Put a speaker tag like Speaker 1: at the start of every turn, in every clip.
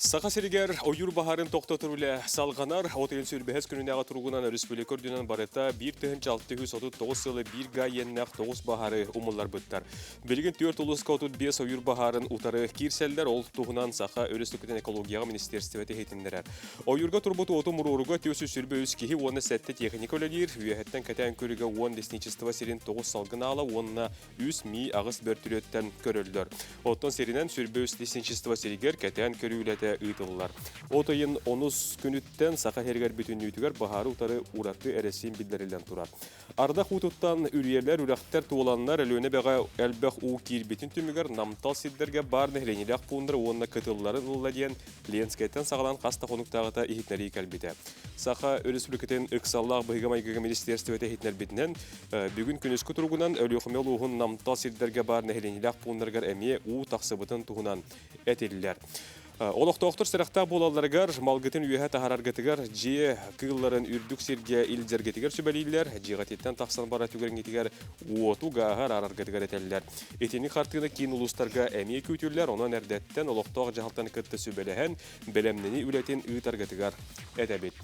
Speaker 1: Саха сиригэр ойуур баһаарын тохтотор үлэ салҕанар. От ыйын сүүрбэһис күнүнээҕи туругунан өрөспүүбүлүкэ үрдүнэн барыта 1639 сылы биир га иэннээх тоҕус баһаары умулларбыттар. Билигин түөрт улууска 35 ойуур баһаарын утары киирсэллэр. Ол туһунан Саха Өрөспүүбүлүкэтин экологияҕа министиэристибэтэ иһитиннэрэр. Ойуурга турбут уоту умуруоруга 423 киһи уонна сэттэ техника үлэлиир. Үөһэттэн кэтээн көрүүгэ 10 лесничество сирин тоҕус салгын аала уонна үс мии аҕыс бөртүлүөттэн көрөллөр. Оттон сиринэн сүрбэ үс лесничество сиригэр кэтээн көрүү үлэтэ ыытыллар. От ыйын онус күнүттэн Саха сиригэр бүтүннүүтүгэр баһаары утары ураты эрэсиим биллэриллэн турар. Ардах уутуттан үрүйэлэр, үрэхтэр туоланнар Өлүөнэ эбэҕэ элбэх уу киирбитин түмүгэр намтал сирдэргэ баар нэһилиэнньэлээх пууннары уонна кытылларын ылла диэн Ленскэйтэн саҕалаан хас да хонуктааҕыта иһитиннэрии кэлбитэ. Саха Өрөспүүбүлүкэтин ыксаллаах быһыыга-майгыга министиэристибэтэ иһитиннэрбитинэн, бүгүн күнүскү туругунан Өлүөхүмэ улууһун намтал сирдэргэ баар нэһилиэнньэлээх пууннарыгар эмиэ уу тахсыбытын туһунан этиллэр. Олохтоохтор сэрэхтээх буолалларыгар, малгытын үөһэ таһаараргытыгар, дьиэ кыылларын үрдүк сиргэ илдьэргитигэр сүбэлииллэр, дьиэҕититтэн тахсан барар түгэҥҥитигэр уоту, гааһы араараргытыгар этэллэр. Итини хартыына киин улуустарга эмиэ күүтүллэр, онон эрдэттэн олохтоох дьаһалтаны кытта сүбэлэһэн, бэлэмнэнии үлэтин ыытаргытыгар этэбит.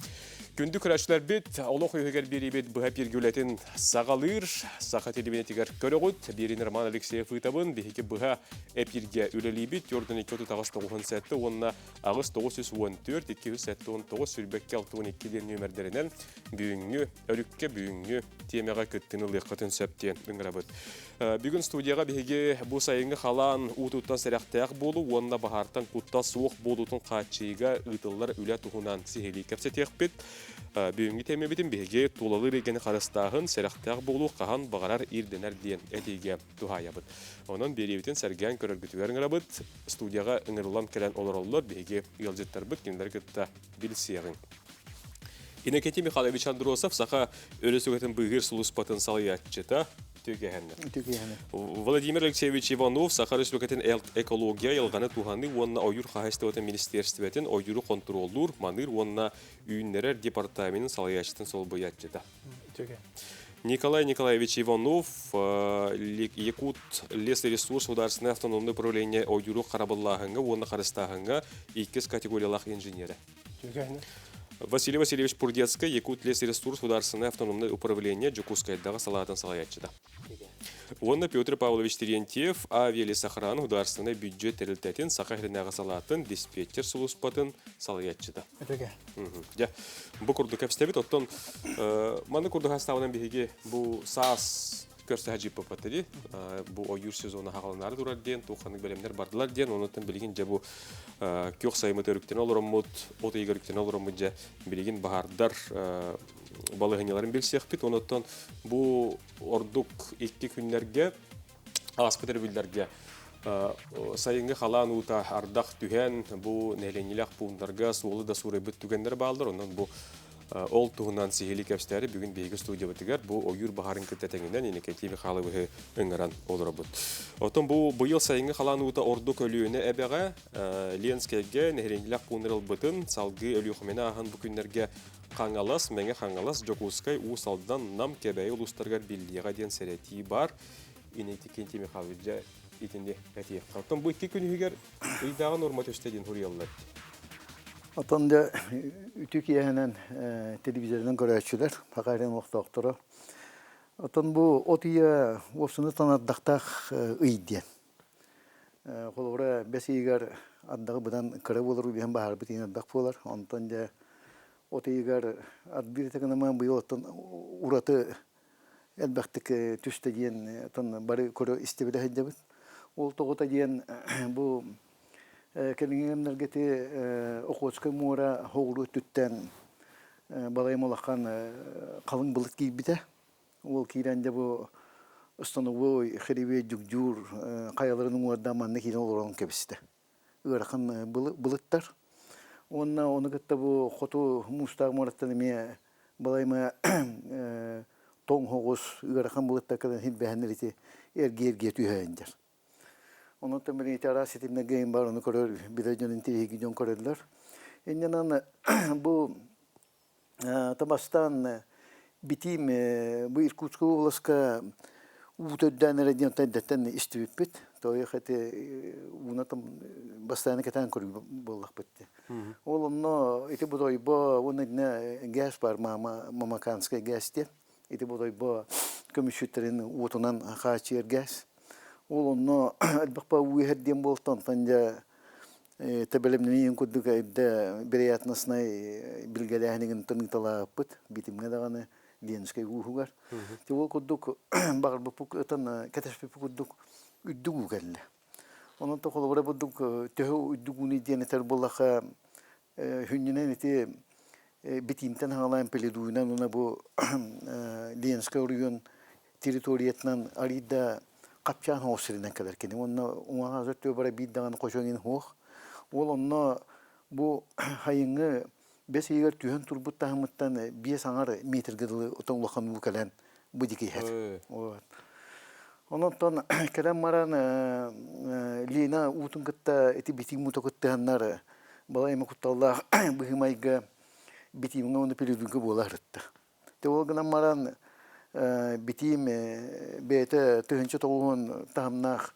Speaker 1: Күндү көрөөччүлэрбит, олох үһүгэр биэриибит быһа пиргэ үлэтин саҕалыыр. Саха телевидениетигэр көрөҕүт. Биэрин Роман Алексеев ыытабын. Биһиги быһа эпиргэ үлэлиибит. Төрдүн 239 97 уонна 8914 279 22 62 диэн нүөмэрдэринэн бүгүҥҥү өрүккэ бүгүҥҥү тиэмэҕэ кыттыыны ылыаххытын сөп диэн ыҥырабыт. Бүгүн студияҕа биһиги бу сайыҥҥы халаан уутуттан сэрэхтээх буолуу уонна баһаартан куттал суох буолуутун хааччыйыыга ыытыллар үлэ туһунан сиһилии кэпсэтиэхпит. Бүгүҥҥү тиэмэбитин биһиги тулалыыр эйгэни харыстааһын, сэрэхтээх буолуу хаһан баҕарар ирдэнэр диэн этиигэ туһаайабыт. Онон биэриибитин сэргээн көрөргүтүгэр ыҥырабыт. Студияҕа ыҥырыллан кэлэн олороллор биһиги ыалдьыттарбыт кинилэри кытта билсиэҕиҥ. Иннокентий Михайлович Андросов Саха Өрөспүүбүлүкэтин быыһыыр сулууспатын салайааччыта Түгэһэнэ.
Speaker 2: Түгэһэнэ.
Speaker 1: Владимир Алексеевич Иванов Саха Республикатын экология, айылҕаны туһаныы уонна ойуур хаһаайыстыбатын министиэристибэтин ойууру хонтуруоллуур, маныыр уонна үүннэрэр департаменын салайааччытын солбуйааччыта.
Speaker 2: Түгэ.
Speaker 1: Николай Николаевич Иванов, Якут лесоресурс государственное автономное управление ойууру харабыллааһыҥҥа уонна харыстааһыҥҥа иккис категориялаах инженерэ. Василий Васильевич Пурдецкай, Якутлесресурс государственное автономное управление Дьокуускайдааҕы салаатын салайааччыта. Уонна Петр Павлович Терентьев авиалесохрана государственнай бюджет тэрилтэтин Саха сиринээҕи салаатын диспетчер сулууспатын салайааччыта. Дьэ, бу курдук кэпсэтэбит. Оттон манна курдук хастаабынан биһиги бу саас көрсө дьииппаппат дии. Бу ойуур сезона хаҕаланаары турар диэн, туох-ханнык бэлэмнэр бардылар диэн, онуттан билигин дьэ бу күөх сайыммыт өрүктэнэ олороммут, от ыйыгар өрүктэнэ олороммут дьэ билигин баһаардар балаһыанньаларын билсиэхпит. Онуттан бу ордук икки күннэргэ ааспыт өрөбүллэргэ сайыҥҥы халаан уута ардах түһэн, бу нэһилиэнньэлээх пууннарга суолу да суурайбыт түгэннэр бааллар. Онон бу Ол туһунан сиһилии кэпсэтээри бүгүн биһиги студиябытыгар бу ойуур баһаарын кытта тэҥинэн Иннокентий Михайловиһы ыҥыран олоробут. Оттон бу быйыл сайыҥҥы халаан уута ордук Өлүөнэ эбэҕэ, Ленскэйгэ нэһилиэнньэлээх пууннар ылбытын, салгыы Өлүөхүмэни ааһан бу күннэргэ Хаҥалас, Мэҥэ Хаҥалас, Дьокуускай, Уус Алдан, Нам, Кэбээйи улуустарыгар биллиэҕэ диэн сэрэтии баар. Иннокентий Михайлович, дьэ итини этиэххэ. Оттон бу икки күн иһигэр ыйдааҕы нуорма түстэ диэн суруйаллар.
Speaker 2: Оттон дьэ үтүө киэһэнэн телевизорынан көрөөччүлэр, Саха сирин олохтоохторо. Оттон бу от ыйа уопсуну танардахтаах ый диэн. Холобура, бэс ыйыгар ардаҕы быдан кыра буолар үгэһин баһаарбыт иһин ардах буолар. Онтон дьэ от ыйыгар ардыыр этэ гынамаан быйыл оттон ураты элбэхтик түстэ диэн оттон бары көрө истибитэ сылдьабыт. Ол тоҕото диэн бу кэлиҥҥи кэмнэргэ ити Охотскай муора соҕуруу өттүттэн балайым улахан халыҥ былыт киирбитэ. Ол киирэн дьэ бу становой хребет дьугдьуур хайаларын уҥуордаан манна киирэн олорон кэбистэ. Ыарахан былыттар. Уонна ону кытта бу хоту муустаах муораттан эмиэ балайма тоҥ соҕус ыарахан былыттар кэлэн силбэһэннэр ити эргийэ-эргийэ түһэйэн Онон билигин араас ситимнэргэ бар ону көрөр билэр дьон интэриэһиргии дьон көрөллөр. Иннинэн бу табастаан битиим бу Иркутскай областка уу төрдөөн эрэ диэн эрдэттэн истибиппит. Тоойох эти ууна бастааны кэтээн көрүү буоллахпыт. Ол онно ити бодойбо уонна итинэ ГЭС бар Мамаканскай ГЭС диэн. Ити бодойбо көмүсүттэрин уотунан хааччыйар ГЭС. Ол онно элбэх уу иһэр диэн буолта, онтон дьэ тэбэлэмнэниин курдук эрдэ вероятностнай билгэлээһинигин тыныыталааппыт битимҥэ даҕаны Ленскэй ууһугар. Ол курдук баҕарбыппыт ытан кэтэспиппит курдук үрдүк уу кэллэ. Онон то холобура бурдук төһө үрдүк ууну диэн этэр буоллахха хүннүнэн ити битиимтэн хаҥалаан Пеледуйунан уна бу Ленскэй оройуон территориятынан арыйда хапчаан хоҕус сиринэн кэлэр кини уонна уҥаҕа өттүгэр бара биир даҕаны хочоҥин суох. Ол онно бу хайыҥҥы бэс ыйыгар түһэн турбут таһымыттан 5,5 метргэ дылы отон улахан уу кэлэн бу диэки иһэр. Вот. Онон кэлэн баран Лена уутун кытта ити битиим уута кыттыһаннар балай эмэ кутталлаах быһыы-майгы битиимҥэ уонна передуйга буола сырытта. Те ол гынан баран битиим бэйэтэ 1090 таһымнаах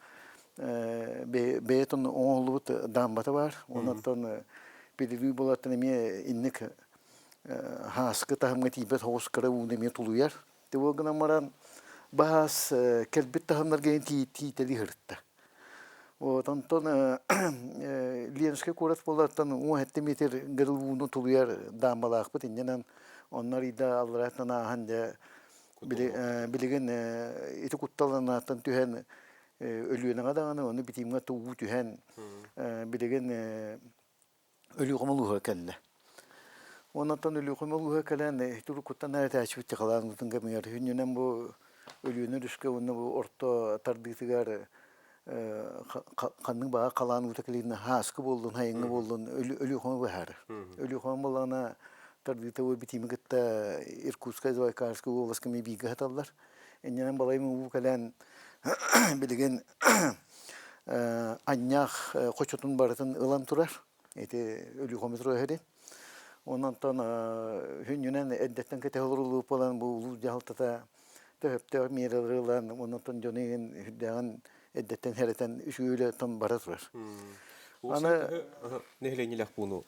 Speaker 2: бэйэтин оҥоһуллубут даамбата баар. Онон передуй буолартан эмиэ инник хааскы таһымҥа тиийбэт соҕус кыра ууну эмиэ тулуйар. Те ол гынан баран баһаас кэлбит таһымнарга тиийтэлии сырытта. Вот, онтон Ленскэй куорат буолартан 17 метр гырыл ууну тулуйар даамбалаахпыт иннинэн онно арыйда алларааттан ааһан дьэ билигин ити кутталанааттан түһэн Өлүөнэҕэ даҕаны ону битиимҥэ уу түһэн билигин Өлүөхүмэ улууһа кэллэ. Онтон Өлүөхүмэ улууһа кэлэн туруккуттан этээччибит халаанмытын кэмигэр хүннүнэн бу Өлүөнэ өрүскэ уонна бу орто тардыытыгар ханнык баҕа халаан уута кэлиитинэ һааскы буоллун, хайыҥҥы буоллун Өлүөхүмэ быһаарар. Өлүөхүмэ буоллаҕына тардыыта бу битиими кытта Иркутскай, Забайкальскай уобаласка эмиэ бииргэ сыталлар. Иннинэн балайым уу кэлэн билигин анньаах хочотун барытын ылан турар. Ити Өлүөхүмэ турар Онон хүннүнэн эрдэттэн кэтэһэ олоруллубут буолан бу улуус дьаһалтата төһөптөөх миэрэлэри ылан онон дьону иһин үрдээҕин эрдэттэн хэрэтэн үчүгэй үлэ бара турар.
Speaker 1: Аны нэһилиэнньэлээх пууну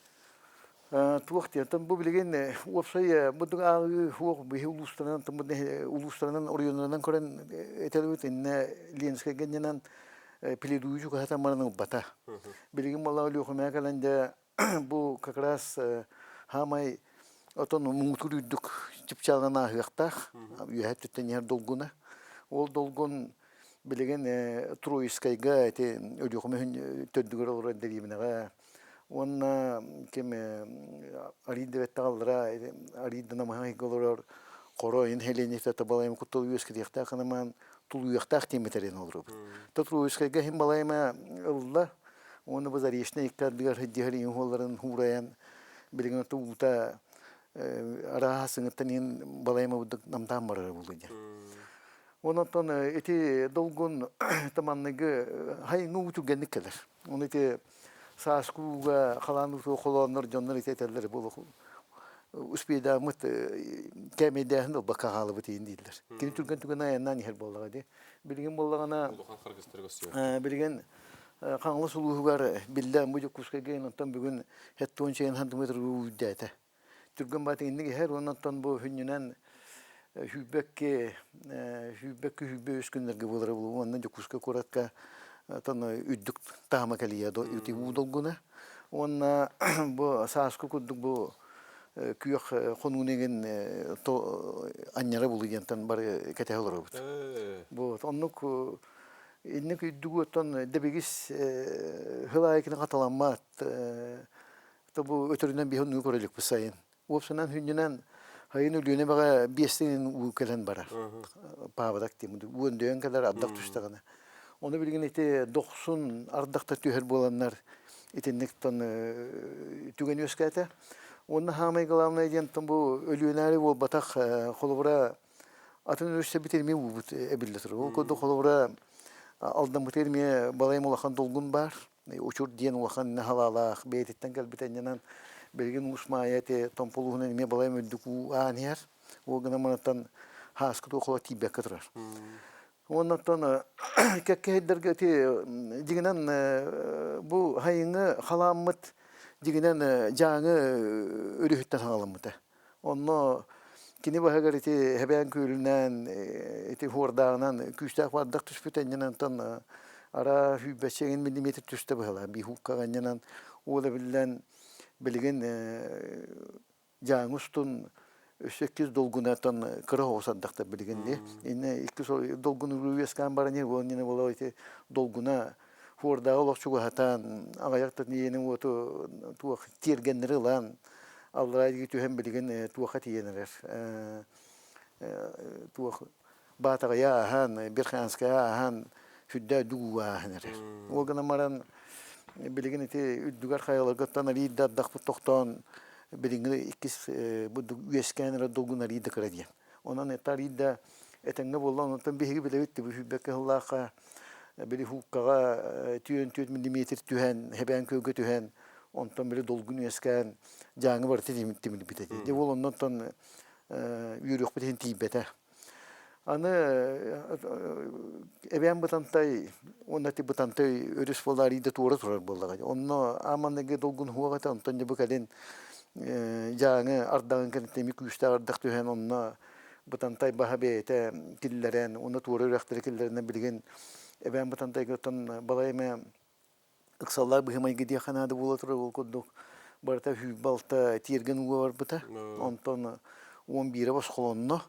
Speaker 2: Туох диэн, бу билигин уопсай бу ааҕыы суох биһи улуустарынан улуустарынан оройуоннарынан көрөн этэлбит иннэ Ленскэйгэ иннинэн Пеледуйу чугаһатан баран ылбата. Билигин буолла Өлүөхүмэҕэ кэлэн дьэ бу как раз хаамай отон муҥутуур үрдүк чыпчаалынан ааһыахтаах үөһэ өттүттэн иһэр долгуна. Ол долгун билигин Троицкайга ити Өлүөхүмэ төрдүгэр олорор дэриэбинэҕэ Уонна ким арыйда бэттэх аллара арыйда намыһах ыйга олорор хоро нэһилиэнньэтэ табалайым куттал үөскэтиэхтээх гынамаан тулуйуохтаах диэммит эрэн олоробут. Тутулуйскайга иһин балайма ылла уонна бу Заречнай икки ардыгар сылдьыһар ийэ уолларын хуурайан билигин уута арааһа сыҥыттан иһин балайма бурдук намтаан барара буолуо диэн. Онон ити долгун таманныгы хайыҥы уу түргэнник кэлэр. Оны ити сааскы ууга халаан уутуга холооннор дьоннор ити этэллэр буолуох успейдааммыт кээмэйдээһин ылбакка хаалыбыт иин дииллэр. Кини түргэн түгэн айаннаан иһэр буоллаҕа дии. Билигин буоллаҕына
Speaker 1: улахан харгыстары көрсүө.
Speaker 2: Билигин Хаҥалас улууһугар биллэ бу Дьокуускайга онтон бүгүн 70 сантиметр уу үрдээтэ. Түргэн баатыҥ инник иһэр уонна оттон бу хүннүнэн сүүрбэкки сүүрбэкки 23 күннэргэ буолара буолуо уонна Дьокуускай куоратка тон үрдүк таһыма кэлийэ ити уу долгуна уонна бу сааскы курдук бу күөх хонууну игин анньара булу диэнтэн бары кэтэһэ олоробут. Бу оннук инник үрдүгү оттон дэбигис хыл аайы хаталаммат То бу өтөрүнэн биһи оннугу көрө иликпит сайын. Уопсанан хүннүнэн сайын Өлүөнэ баҕа биэстэн уу кэлэн барар. Паабадак диэн уу өндөйөн кэлэр ардах түстэҕинэ. Ону билигин ити дохсун ардахта түһэр буоланнар итинник тон түгэн үөскээтэ. Уонна хаамай главное диэн бу Өлүөнээри буолбатах холобура атын өрүстэрбит эмиэ уубут эбиллэ турар. Ол курдук холобура Алдаммытыгар эмиэ балайым улахан долгун баар. Учур диэн улахан наһалаалаах бэйэтиттэн кэлбит энньэнэн билигин Уус Маайа ити Томпо улууһунан эмиэ балайым үрдүк уу аан иһэр. Ол гынан манаттан һааскы туохула тиийбэккэ турар. Оннуттан кэккэһэйдэргэ ити дьиҥинэн бу сайыҥҥы халааммыт дьиҥинэн Дьааҥы өрүһүттэн саҕаламмыта. Онно кини баһыгар ити Эбээн күөлүнэн ити хуордааҕынан күүстээх бардах түспүт энньэнэн онтон араа сүүрбэччэ эҥин миллиметр түстэ быһалаах биһууккаҕа энньэнэн уол эбиллэн билигин Дьааҥы устун өссө иккис долгунаттан кыра оҕус ардахтар билигин дии. Иннэ иккис долгун үөскээн баран иһин буола ити долгуна хуордааҕы олох чугаһатан аҕыйах да иэнин уоту туох тиэргэннэри ылан аллараа диэки түһэн билигин туохха тиийэн эрэр туох Баатаҕайа ааһан Верхоянская ааһан сүрдээх үрдүк ааһан эрэр. Ол гынан баран билигин ити үрдүгэр хайаларгыттан арыый да ардахпыт тохтоон билиҥҥи иккис бурдук үөскээн эрэр долгун арыый да кыра диэн. Онон это арыый да этэҥҥэ буолла онтон биһиги билэбит сүүрбэккэ сыллаахха били хууккаҕа түөн түөрт миллиметр түһэн Эбээн күөлгэ түһэн онтон били долгун үөскээн Дьааҥы барыта тимирбит этэ. Дьэ ол оннуттан үөрүөхпүт иһин тиийбэтэ. Аны Эбээн Бытантай уонна ити Бытантай өрүс буолла арыйда туора турар буоллаҕа. Онно ааманныгы долгун уһуох этэ, онтон дьэ бу кэлин Дьааҥы ардаҕын кэнниттэн эмиэ күүстээх ардах түһэн онно Бытантай баһа бэйэтэ киллэрэн уонна туора үрэхтэри киллэрэннэр билигин Эбээн Бытантайга оттон балай эмэ ыксаллаах быһыы-майгы диэххэ наада буола турар ол курдук барыта 26 тиэргэн ууга барбыта. Онтон 11-э босхолонно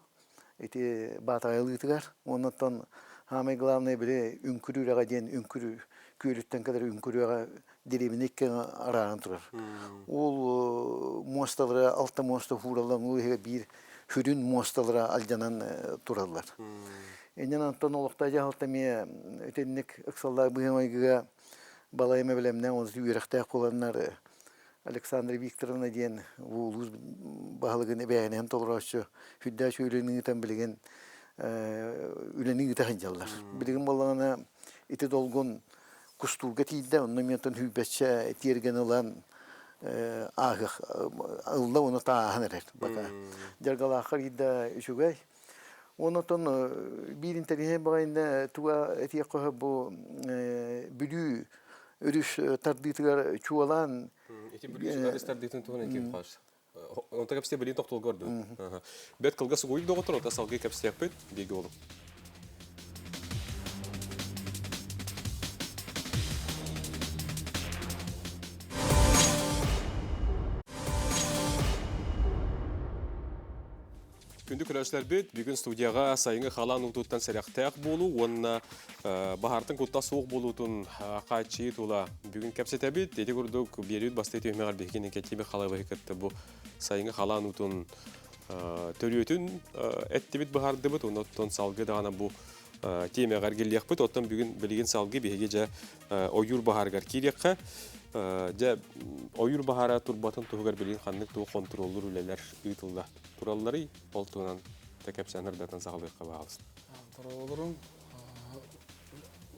Speaker 2: ити Баатаҕайылыытыгар. Оннуттан саамай главное били Үҥкүр үрэҕэ диэн Үҥкүр күөлүттэн кэлэр Үҥкүр үрэҕэ дэриэбинэ икки арааран турар. Ол муосталара алта муоста хуураллан ол иһигэр биир сүрүн муосталара алдьанан тураллар. Иннин онтон олохтоох дьаһалта эмиэ итинник ыксаллаах быһыы-майгыга балай эмэ бэлэмнээн уонна үөрэхтээх буоланнар Александра Викторовна диэн улуус баһылыгын эбээһинэһин толорооччу сүрдээх үлэни ыытан билигин үлэни ыыта сылдьаллар. Билигин буоллаҕына ити долгун Кустуурга тиийдэ, онно эмиэ оттон сүүрбэччэ тиэргэн ылан ааһыах ылла уонна тааһан эрэр бака. Дьаргалаахха киирдэ үчүгэй. Онтон биир интэриэһинэй баҕайына туга этиэххэ сөп бу Бүлүү өрүс тардыытыгар чуолаан
Speaker 1: Ити Бүлүү өрүс тардыытын туһунан этиэх хаалыс. Онто кэпсиэ билин тохтолго ордук. Бэт кылгас угуй доҕотор, ота салгыы кэпсиэхпит, бииргэ олук. Күндү көрөөччүлэрбит, бүгүн студияҕа сайыҥҥы халаан уутуттан сэрэхтээх буолуу уонна баһаартан куттал суох буолуутун хааччыйыы тула бүгүн кэпсэтэбит. Ити курдук биэрүүт бастакы түһүмэҕэр биһигини Кэтиби Халабыһы кытта бу сайыҥҥы халаан уутун төрүөтүн эттибит, быһаардыбыт. Онон салгыы даҕаны бу тиэмэҕэ эргиллиэхпит. Оттон бүгүн билигин салгыы биһиги дьэ ойуур баһаарыгар киириэххэ. Дьэ ойуур баһаара турбатын туһугар билигин ханнык туох хонтуруоллуур үлэлэр ыытылла туралларый? Ол туһунан да кэпсээн ырдатан саҕалыахха баҕалыста.
Speaker 3: Дороолорум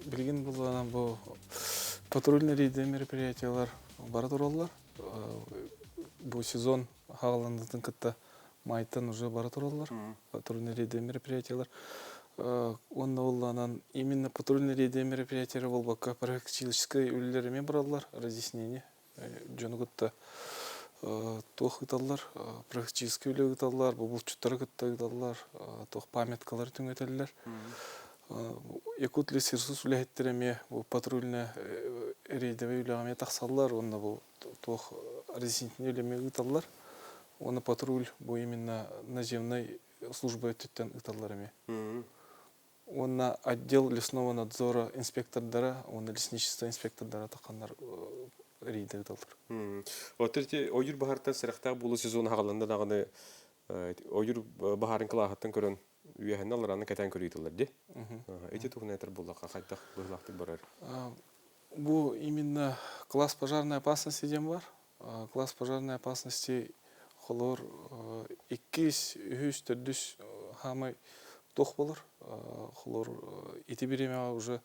Speaker 3: билигин булланан бу патрульный рейдэ мероприятиялар бара тураллар. Бу сезон хааланытын кытта майтан уже бара тураллар. Патрульный рейдэ мероприятиялар. Уонна булланан именно патрульный рейдэ мероприятиялар болбакка профилактическай үлэлэр эмиэ бараллар, разъяснение дьону кытта туох ыыталлар, практическай үлэ ыыталлар, бу булчуттары кытта ыыталлар, туох памяткалары түҥэтэллэр. Якут лесресурс үлэһиттэрэ эмиэ бу патрульная рейдовый үлэҕэ эмиэ тахсаллар уонна бу туох разъяснительнай үлэ эмиэ ыыталлар. Уонна патруль бу именно наземнай служба өттүттэн ыыталлар эмиэ. Уонна отдел лесного надзора инспектордара уонна лесничество инспектордара тахханнар рейдэ ыыталлар.
Speaker 1: Оттон ити ойуур баһарыттан сэрэхтээх буолуу сезона хаҕаланна даҕаны ойуур баһаарын кылааһыттан көрөн үөһэннэ алларааны кэтээн көрүү ыытыллар дии. Ити туһунан этэр буоллахха хайдах быһыылаахтык барар?
Speaker 3: Бу именно класс пожарной опасности диэн бар. Класс пожарной опасности холор иккис, үһүс, төрдүс хаамай туох болор. Холор ити бириэмэҕэ уже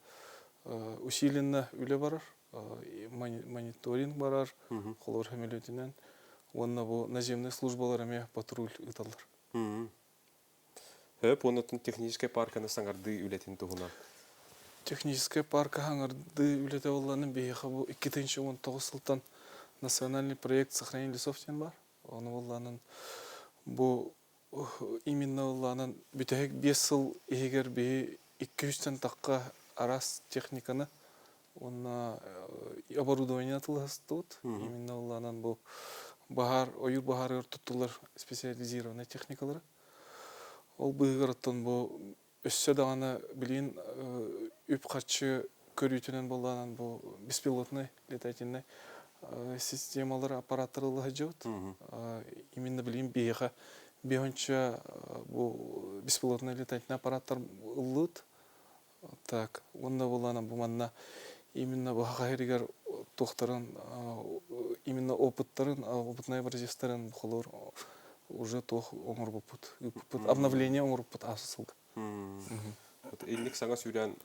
Speaker 3: усиленно үлэ барар, мониторинг барар, холор сөмөлүөтүнэн уонна бу наземный службалар эмиэ патруль ыыталлар.
Speaker 1: Хөп уонна техническэй парканы саҥардыы үлэтин туһунан.
Speaker 3: Техническэй парка саҥардыы үлэтэ буоллаҕына биһиэхэ бу 2019 сылтан национальный проект сохранения лесов диэн баар. Ону буоллаҕынан бу именно буоллаҕынан бүтэһик 5 сыл иһигэр биһи 200-тэн тахха араас техниканы уонна оборудование атылаһыстыбыт. Именно буоллаҕынан бу баһаар, ойуур баһаарыгар туттуллар специализированный техникалары. Ол быыһыгар оттон бу өссө даҕаны билигин үп-харчы көрүүтүнэн буоллаҕынан бу беспилотный летательный системалары, аппараттары ыла сылдьабыт. Именно билигин биһиэхэ биһонча бу беспилотный летательный аппараттар ыллыыт. Так, уонна буоллаҕына бу манна именно бу Саха сиригэр туохтарын именно опыттарын, опытнай образецтарын холуур уже туох оҥорбуппут, ыыппыппыт, обновление оҥорбуппут ааспыт сылга.
Speaker 1: Инник саҥа сүүрээн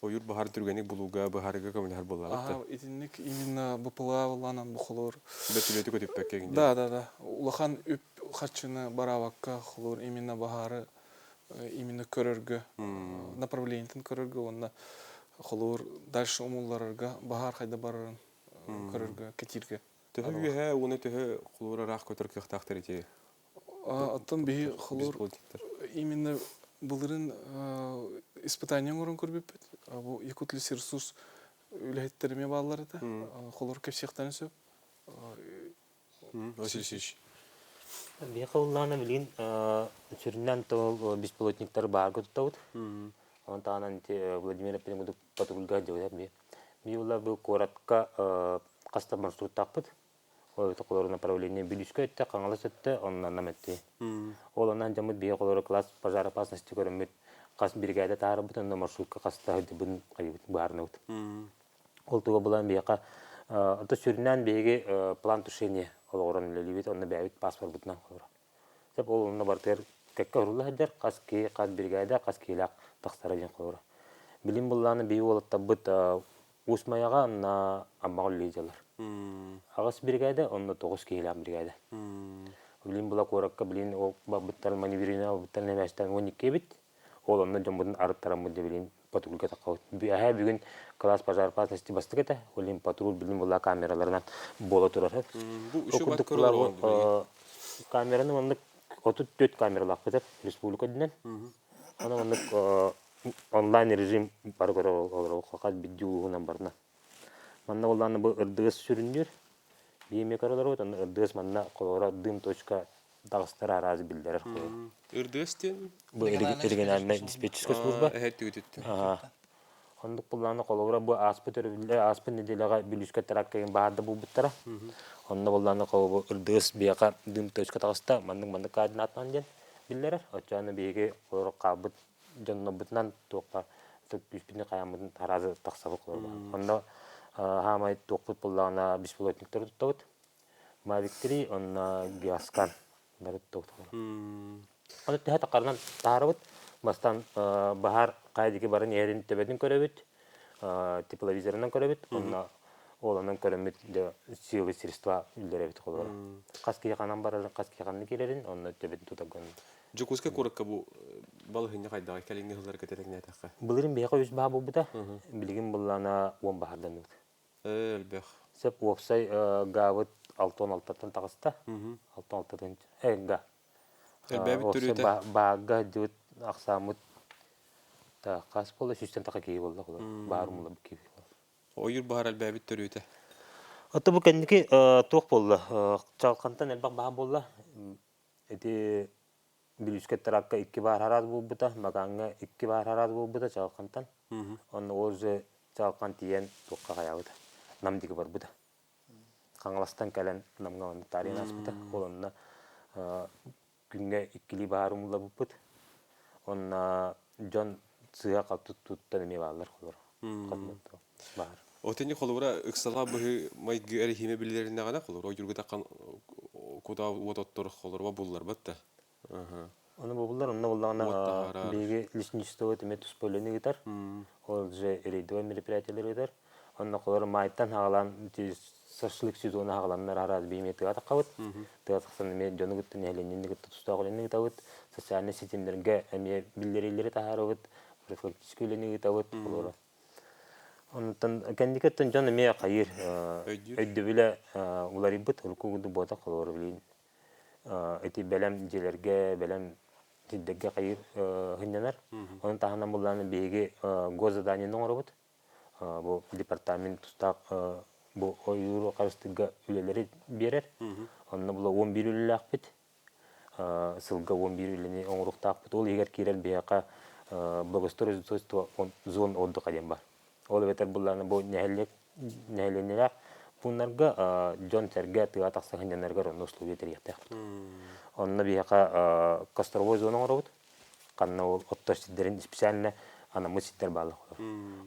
Speaker 1: ойуур баһаар түргэнник булууга, быһаарыыга көмөлөһөр буоллаҕыт да?
Speaker 3: Итинник именно БПЛА буоллаҕына бу холуур
Speaker 1: Бөтүлүөтү көтүппэккэ гин
Speaker 3: Да. Улахан үп харчыны бараабакка холуур именно баһаары именно көрөргө, направлениетын көрөргө уонна холуур дальше умулларарга баһаар хайда барарын көрөргө, кэтииргэ.
Speaker 1: Төһө үөһэ уонна төһө холуур ыраах көтөр кыахтаахтар ити?
Speaker 3: Оттон биһи холуур именно былырын испытание оҥорон көрбүппүт. Бу Якутлесресурс үлэһиттэрэ эмиэ бааллар этэ. Холуур кэпсиэхтэрин сөп.
Speaker 1: Василий Васильевич.
Speaker 4: Биһиэхэ ыллаҕына билигин сүрүннээн тыл беспилотниктары баарга туттабыт. Онон таһынан ити Владимир эппитин курдук патрульга сылдьабыт би. Би була бу куоратка хаста маршруттаахпыт. Ол эбэтэр направление Бүлүүскэ өттө, Хаҥалас өттө, онно нам өттү. Ол онон дьоммут биһиэхэ олорор класс пожароопасности көрөммүт хас биригээдэ таһаарбыт, онно маршрутка хаста сылдьыбытын хайыбыт быһаарынабыт. Ол туга булан биһиэхэ ото сүрүннээн биһиги план тушения олоҕуран үлэлиибит, онно бэйэбит паспорбутунан олорор. Сөп ол онно барытыгар кэккэ уһулла сылдьар, хас киһи, хас биригээдэ, хас киһилээх тахсара диэн холобура. Билим буллааны биһиги уолаттарбыт Уус Майаҕа онно Аммаҕа үлэлии дьалар. Аҕыс биригээдэ, онно 9 киһилээх биригээдэ. Билим була куоракка билин ол барбыттарын маневрина барбыттарын эмээстэн 12 эбит. Ол онно дьоммутун арыттараммыт да билин патрульга таххабыт. Эһээ бүгүн класс пожар опасности бастык этэ. Ол патруль билин була камераларынан буола турар.
Speaker 1: Бу үчүгэй бат көрөр
Speaker 4: Камераны маннык 34 камералаахпыт республика үрдүнэн. Аны маннык онлайн режим бары көрө олорор хас биирдии улууһунан барына. Манна буоллаҕына бу ырдыгыс сүрүннүүр. Биир көрө олоробут, онно ырдыгыс манна холобура дым точка таҕыстар араас биллэрэр холобура.
Speaker 1: Ырдыгыс диэн?
Speaker 4: Бу региональнай диспетчерская служба.
Speaker 1: Эһэ түгүтүттэн.
Speaker 4: Оннук буллаҕына холобура бу ааспыт өрөбүллэ ааспыт нэдиэлэҕэ Бүлүүскэ тракка баһаарда булбуттара. Онно буллаҕына холобура ырдыгыс биэхэ дым точка таҕыста маннык-маннык координатынан диэн биллэрэр. Оччоҕуна биһиги олору хаалбыт дьоннорбутунан туохха күүспүтүн хайааммытын араазы тахсабыт холобура. Онно хаамай туохпут буллаҕына беспилотниктары туттабыт. Mavic 3 онно Геоскан бары туттабыт. Ону төһө тахарынан таһаарабыт. Бастаан баһаар хайа диэки баран иһэрин төбөтүн көрөбүт, тепловизорынан көрөбүт. Онно ол онон көрөммүт силы средства үллэрэбит холобура. Хас киһи ханан барарын, хас киһи ханна киирэрин, онно төбөтүн тутаргын.
Speaker 1: Дьокуускай куоракка бу балаһыанньа хайдаҕый кэлиҥҥи сылларга тэҥнээтэххэ?
Speaker 4: Былырыын биһиэхэ үс баһа буолбута. Билигин быллаана 10 баһарданыбыт.
Speaker 1: Элбэх.
Speaker 4: Сөп уопсай гаабыт 66-ттан таҕыста. 66 га.
Speaker 1: Элбээбит төрүөтэ?
Speaker 4: Баарга сылдьыбыт ахсааммыт хас буолла 100-тэн таха киһи буолла баар умулла киһи.
Speaker 1: Ойуур баһаар элбээбит төрүөтэ?
Speaker 4: Ото бу кэнники туох буолла? Чалхантан элбэх баһаар буолла. Ити Бүлүүскэ тракка икки баар араас буолбута, Магааҥҥа икки баар араас буолбута Чалхантан. Онно ол же Чалхан тиийэн туохха хайаабыта, Нам диэки барбыта. Хаҥаластан кэлэн Намҥа манна таарыйан ааспыта. Ол онно күҥҥэ иккилии баһаар умулларбыппыт. Онно дьон сыыһа-халты туттан эмиэ бааллар холобур. Баһаар.
Speaker 1: Отини холобура ыксалаах быһыы майгы эрэһиимэ биллэриннэҕинэ холобура ойуурга кутаа уот оттор холоруба булларбат да.
Speaker 4: Ону бобуллар, онно буллаҕына биһиги лесничество эмиэ туспа үлэни ыытар. Ол же рейдовай мероприятиелары ыытар. Онно холор маайтан хаалан шашлык сезона хааланнар араас биһиме тыа таххабыт. Тыа тахсан эмиэ дьону кытта нэһилиэнньэни кытта тустаах үлэни ыытабыт. Социальнай ситимнэргэ эмиэ биллэриилэри таһаарабыт, профилактическай үлэни ыытабыт холоро. Онтон кэнникэттэн дьон эмиэ хайыыр өйдөбүлэ уларыйбыт, урукку курдук буолбатах холобура билигин ити бэлэм дьиэлэргэ, бэлэм сирдэргэ хайыыр сынньанар. Ону таһынан буллааны биһиги госзаданиены оҥоробут. Бу департамент тустаах бу ойууру харыстыырга үлэлэри биэрэр. Онно була 11 үлэлээхпит. Сылга 11 үлэни оҥоруохтаахпыт. Ол иһигэр киирэр биһиэхэ благоустройство зон отдыха диэн бар. Ол эбэтэр буллааны бу нэһилиэк нэһилиэнньэлээх пууннарга дьон-сэргэ тыа тахса сынньанарыгар онно условия тэрийиэхтээхпит. Онно биһиэхэ костровой зона оҥоробут. Ханна ол оттор сирдэрин специально анаммыт сирдэр бааллар.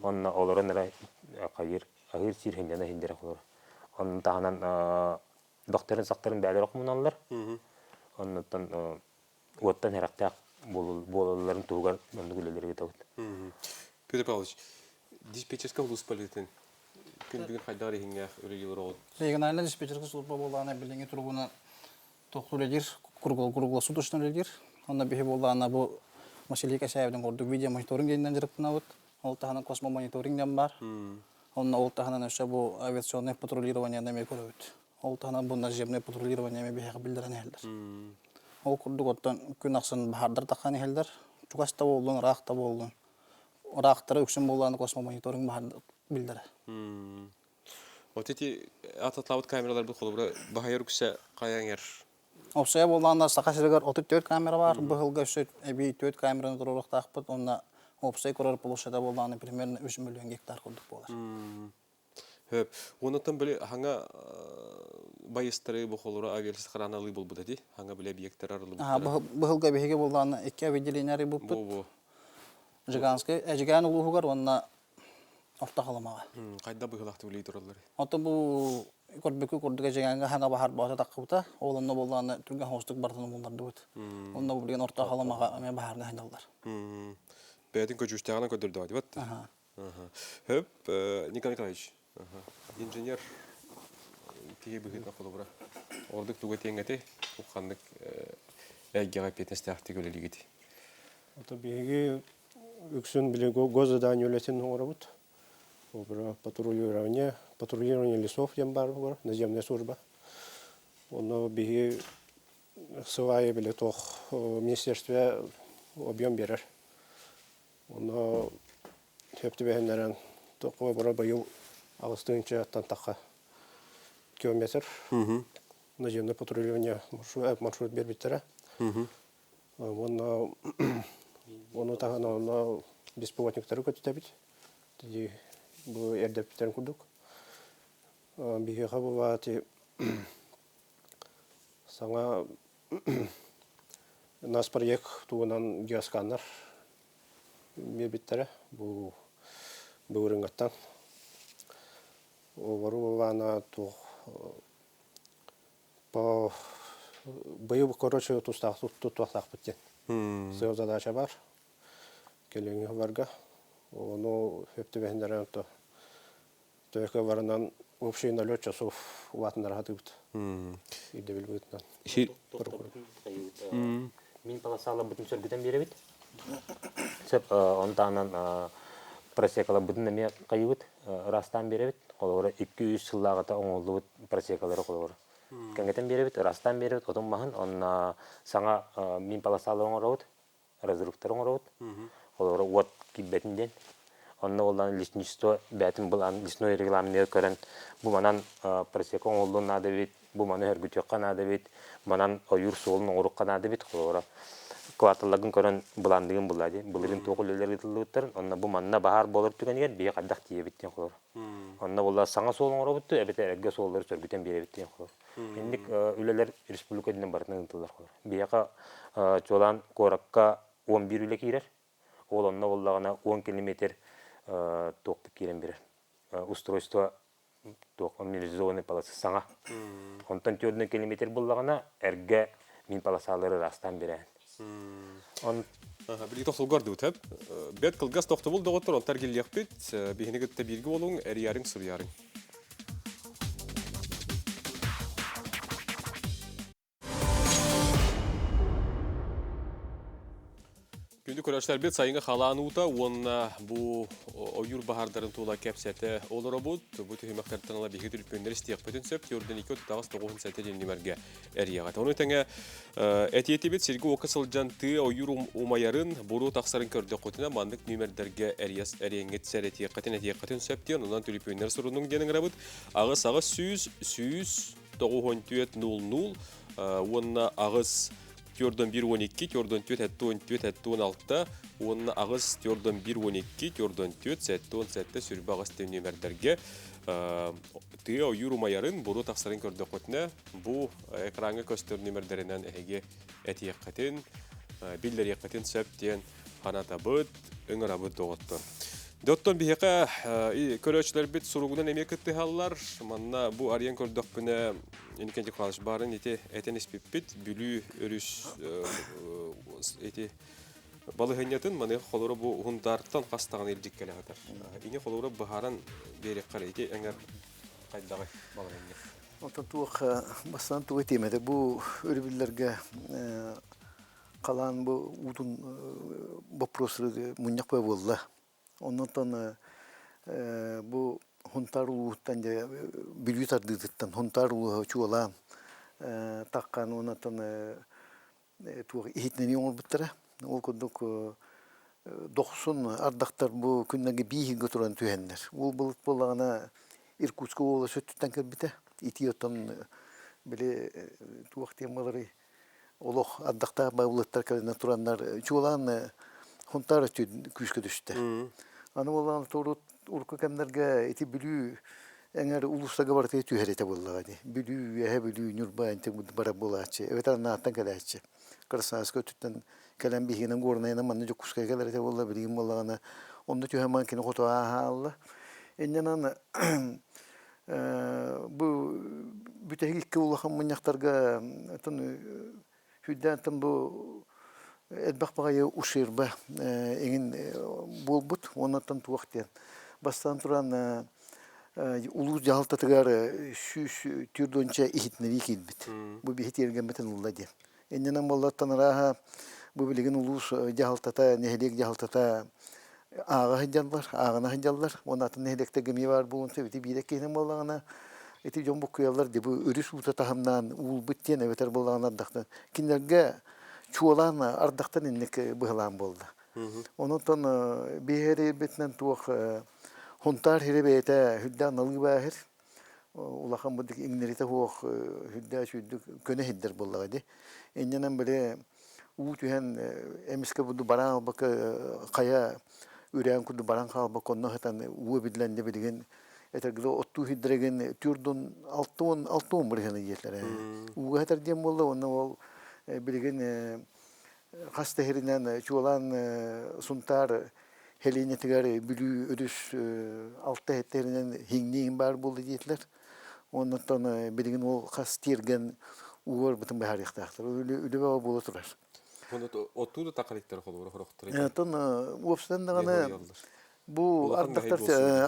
Speaker 4: Онно олорон эрэ хайыр аһыыр сир сынньана сирдэрэ олорор. Онно таһынан дохторун-сахтарын бээлэр хомуналлар. Оннуттан уоттан сэрэхтээх буолалларын туһугар оннук үлэлэри ыытабыт.
Speaker 1: Петр Павлович, диспетчерскэй сулууспалыытын күн бүгүн хайдах иһиҥҥээх үлэлиир оҕот?
Speaker 5: Региональнай диспетчерскэй служба буоллаҕына билиҥҥи туругунан тохтуу үлэлиир, круглосуточно үлэлиир. Онно биһи буоллаҕына бу Василий Кэсээбитин курдук видеомониторинг диэнинэн дьарыктанабыт. Ол таһынан космомониторинг диэн баар. Онно ол таһынан өссө бу авиационное патрулирование эмиэ көрөбүт. Ол таһынан бу наземное патрулирование эмиэ биһиэхэ биллэрэн иһэллэр. Ол курдук оттон күн ахсын баһаардар таххан иһэллэр. Чугас да буоллун, ыраах да буоллун. Ыраахтара үксүн буоллаҕына космомониторинг баһаар биллэрэ.
Speaker 1: Вот эти ататлаабыт камераларбыт холобура баһайар үксэ хайа эҥэр?
Speaker 5: Опсайа буоллаҕына Саха сиригэр 34 камера баар. Быһылга өссө эбии 4 камераны туруоруохтаахпыт. Уонна уопсай көрөр площада буоллаҕына примерно 3 миллион гектар курдук буолар.
Speaker 1: Хөп. Онуттан били хаҥа байыстары бу холура авиалесохрана ылыы буолбута дии. Хаҥа били объекттар арыллыбыттара.
Speaker 5: Быһылга биһиги буоллаҕына икки отделение арыйбыппыт.
Speaker 1: Бу-бу.
Speaker 5: Жиганскай, Эдьигээн улууһугар уонна Орто Халымаҕа.
Speaker 1: Хайда быһыылаахтык үлэлии тураллар?
Speaker 5: Оттон бу көрбүккү курдук Эдьигээҥҥэ хаҥа баһар боото таххыбыта. Ол онно буоллаҕына түргэн соҕустук барытын умуллардыбыт. Онно бу билигин Орто Халымаҕа эмиэ баһаарга сылдьаллар.
Speaker 1: Бэйэтин көдьүүстээҕинэн көрдөрдөҕө дибат. Хөп, Николай Николаевич, инженер киһи быһыытынан холобура. Ордук туга тиэҥҥэтэй, ханнык эйгэҕэ эппиэтинэстээхтик үлэлиигит?
Speaker 6: Ото биһиги үксүн били госзадание үлэтин оҥоробут. Патрулирование, патрулирование лесов диэн баар буолар, наземная служба. Онно биһиги сыл аайы били туох министерство объем биэрэр. Онно сөп түбэһиннэрэн туохха быйыл аҕыстыынчаттан тахха километр наземное патрулирование маршрут биэрбиттэрэ. Уонна ону таһынан онно беспилотниктары көтүтэбит. Бу эрдэппиттэрин курдук. Биһиэхэ бу саҥа Нацпроект туһунан геосканнар биэрбиттэрэ бу былырыыҥҥыттан. Олору былаана туох по быйыл короче тустаах туттуохтаахпыт диэн сыал задача баар кэлиҥҥи сылларга. Ону сөп түбэһиннэрэн то Төһө барынан общий налет часов улаатыннара сатыыбыт. Ирдэбил быһыытынан.
Speaker 4: Мин полосаларбытын сөргүтэн биэрэбит. Сөп, он таһынан просекаларбытын эмиэ хайыбыт, ыраастаан биэрэбит. Холобура, 2-3 сыллааҕыта оҥоһуллубут просекалары холобура кэҥэтэн биэрэбит, ыраастаан биэрэбит, отун маһын, онно саҥа мин полосалары оҥоробут. Разрывтары оҥоробут. Олору уот киирбэтин диэн. Онно буоллаҕына лесничество бэйэтин былаан лесной регламеныгар көрөн бу манан просека оҥоһуллуон наада эбит, бу маны өргүтүөххэ наада эбит, манан ойуур суолун оҥоруохха наада эбит. Холобура, кварталларгын көрөн былаанныгын булаа дии. Былырыын туох үлэлэр ыытыллыбыттарын, онно бу манна баһаар буолар түгэнигэр биһи хайдах тиийэбит диэн холобура. Онно буолла саҥа суол оҥоробут дуу, эбэтэр эргэ суоллары сөргүтэн биэрэбит диэн холобура. Инник үлэлэр республика үрдүнэн барытынан ыытыллар холобура. Биһиэхэ чуолаан куоракка 11 үлэ киирэр. Ол онно буоллаҕына 10 километр туохпут киирэн биэрэр. Устройство туох минерализованный полосы саҥа. Онтон 4 километр буллаҕына эргэ мин полосалары ыраастаан биэрэн.
Speaker 1: Билги тохтолгор дуу тэп. Бэт кылгас тохтобул доҕоттор онтар киллиэхпит. Биһини кытта бииргэ болуҥ, эрийарыҥ, суруйарыҥ. Күндү көрөөччүлэрбит сайыҥҥы халаан уута уонна бу ойуур баһаардарын тула кэпсэтэ олоробут. Бу түһүмэхтэртэн ыла биһиги түлүпүөннэр истиэхпитин сөп. Түөрдэн 2 38 97 диэн нүмергэ эрийэҕит. Ону тэҥэ этиэтибит сиргэ-уокка сылдьан тыа ойуур умайарын, буруо тахсарын көрдөххүтүнэ маннык нүмердэргэ эрийэс эриэҥҥит сэрэтиэххитин этиэххитин сөп диэн онон түлүпүөннэр сурунуҥ диэн ыҥырабыт. Аҕыс аҕыс сүүс сүүс 94 00 уонна аҕыс 4 1 12 4 4 74 76 уонна аҕыс 4 1 12 4 4 77 сүрбэ аҕыс нүөмэрдэргэ тыа ойуур умайарын, буруо тахсарын көрдөххүтүнэ, бу экраҥҥа көстөр нүөмэрдэринэн эһиги этиэххитин, биллэриэххитин сөп диэн ханатабыт, ыҥырабыт доҕоттор. Доттон биһиэхэ көрөөччүлэрбит суругунан эмиэ кыттыһаллар. Манна бу арыйан көрдөхпүнэ, Иннокентий Николаевич баарын ити этэн испиппит. Бүлүү өрүс ити балыһынньатын маныаха холоро бу уһундаартан хас даҕаны илдьик кэлэ сытар. Ини холоро быһааран биэриэххэ ити эҥэр хайдаҕый балыһынньа?
Speaker 2: Онтон туох бастаан тугу этиэмэтэ бу өрөбүллэргэ халаан бу уутун боппуруостары мунньах буолла. Оннуттан бу Хунтаар улууһуттан дьэ Бүлүү тардыытыттан Хунтаар улууһа чуолаан таххан уоннаттан туох иһитиннэрии оҥорбуттара. Ол курдук дохсун ардахтар бу күннэргэ бииһиргэ туран түһэннэр. Ол былыт буоллаҕына Иркутскай уола сөттүттэн кэлбитэ. Итии оттон били туох диэн буоларый олох ардахтаах былыттар кэлэннэр тураннар чуолаан Хунтаар өттүн күүскэ түстэ. Аны буоллаҕына урут урукку кэмнэргэ ити Бүлүү эҥэр улуустарга барытыгар түһэр этэ буоллаҕа дии. Бүлүү, Үөһэ Бүлүү, Ньурба ити барар буолааччы. Эбэтэр Анааттан кэлээччи. Красноярскай өттүттэн кэлэн биһигинэн Горнайынан манна Дьокуускайга кэлэр этэ буолла билигин буоллаҕына онно түһэн баран кини хоту ааһаалла. Инньэ бу бүтэһик икки улахан мунньахтарга сүрдээн бу элбэх баҕайы уширба эҥин буолбут уоннаттан туох диэн бастаан туран улуус дьаһалтатыгар 140 иһитиннэрии киирбит бу биһи тиэргэммитин ылла диэн иннинэн буоллартан арааһа бу билигин улуус дьаһалтата нэһилиэк дьаһалтата ааҕа сылдьаллар, ааҕына сылдьаллар. Уонна атын нэһилиэктэргэ эмиэ баар буолуон сөп. Ити биирэ киһинэн буоллаҕына, ити дьон буккуйаллар дии бу өрүс уута таһымнаан уулбут диэн эбэтэр буоллаҕына ардахтан. Кинилэргэ чуолаан ардахтан инник быһылаан буолла. Онон биһиэрийбитинэн туох Хунтаар сирэ бэйэтэ сүрдээх налыы бааһыр. Улахан бурдук иҥнэритэ суох сүрдээх сүүрдүк көнө сирдэр буоллаҕа дии. Инньэнэн били уу түһэн эмискэ буду бараан албакка хайа үрээн курдук баран хаалбакка онно сытан уу эбиллэн дьэ билигин этэргэ оттуу сирдэригин түөрт алта уон 60 бырыһыана диэтилэр ууга сытар диэн буолла уонна ол билигин хас да сиринэн чуолаан Сунтаар сэлиэнньэтигэр Бүлүү өрүс алта сиринэн иҥниин баар буолла диэтилэр Оннуттан билигин ол хас тиэргэн уу барбытын быһаарыахтаахтар. Үлэ бөҕө буола турар.
Speaker 1: Оттуу да тақалиттар холобура хорохтор.
Speaker 2: Оттон уопсайынан даҕаны бу ардахтар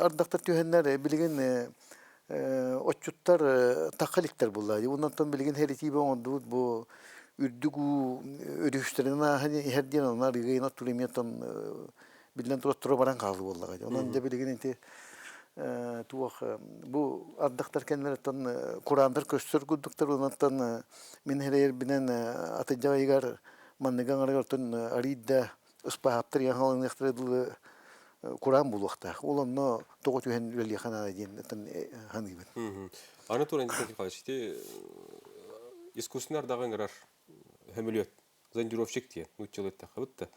Speaker 2: ардахтар түһэннэр билигин отчуттар тахха иликтэр буолла. Оннуттан билигин хэритиибэ оҥордубут бу үрдүк уу өрүстэринэн ааһан иһэр диэн онно арыгыйын оттуур эмиэ оттон биллэн турар тура баран хаалыы буоллаҕа. Онон дьэ билигин ити туох бу ардахтар кэннилэриттэн кураандар көстөр курдуктар онон мин эрэйэрбинэн атырдьах ыйыгар манныгы аҥарыгар оттон арыйда ыспааһаптар ыйан дылы кураан буолуохтаах. Ол онно тоҕо түһэн үлэлиэхэ наада диэн саныыбын.
Speaker 1: Аны туран ити искусственный ардаҕы ыҥырар сөмөлүөт зондировщик диэн нууччалыы эттэххэ да.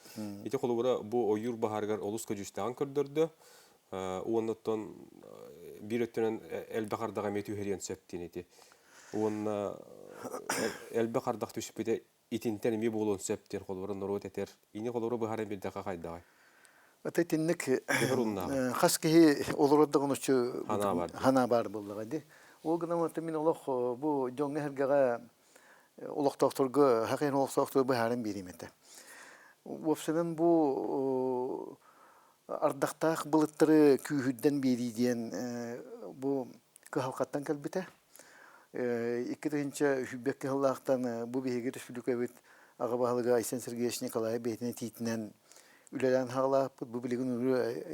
Speaker 1: Ити холобура бу ойуур баһаарыгар олус көдьүүстээҕин көрдөрдө. Уонна оттон биир өттүнэн элбэх ардах эмиэ түһэриэн сөп диэн ити. Уонна элбэх ардах түспүтэ итинтэн эмиэ буолуон сөп диэн холобура норуот этэр. Ини холобура быһааран биэрдэххэ хайдаҕай?
Speaker 2: Ата итинник хас киһи олорор даҕаны ханаа баар буоллаҕа дии. Ол гынан мин олох бу дьоҥҥо-сэргэҕэ олохтоохторго хакыйан олохтоохторго быһааран биэриим этэ. Уопсайынан бу ардахтаах былыттары күүһүрдэн биэрии диэн бу кыһалҕаттан кэлбитэ. 2022 сыллаахтан бу биһиги республикабыт аҕа баһылыга Айсен Сергеевич Николаев бэйэтин этиитинэн үлэлээн хаалааппыт. Бу билигин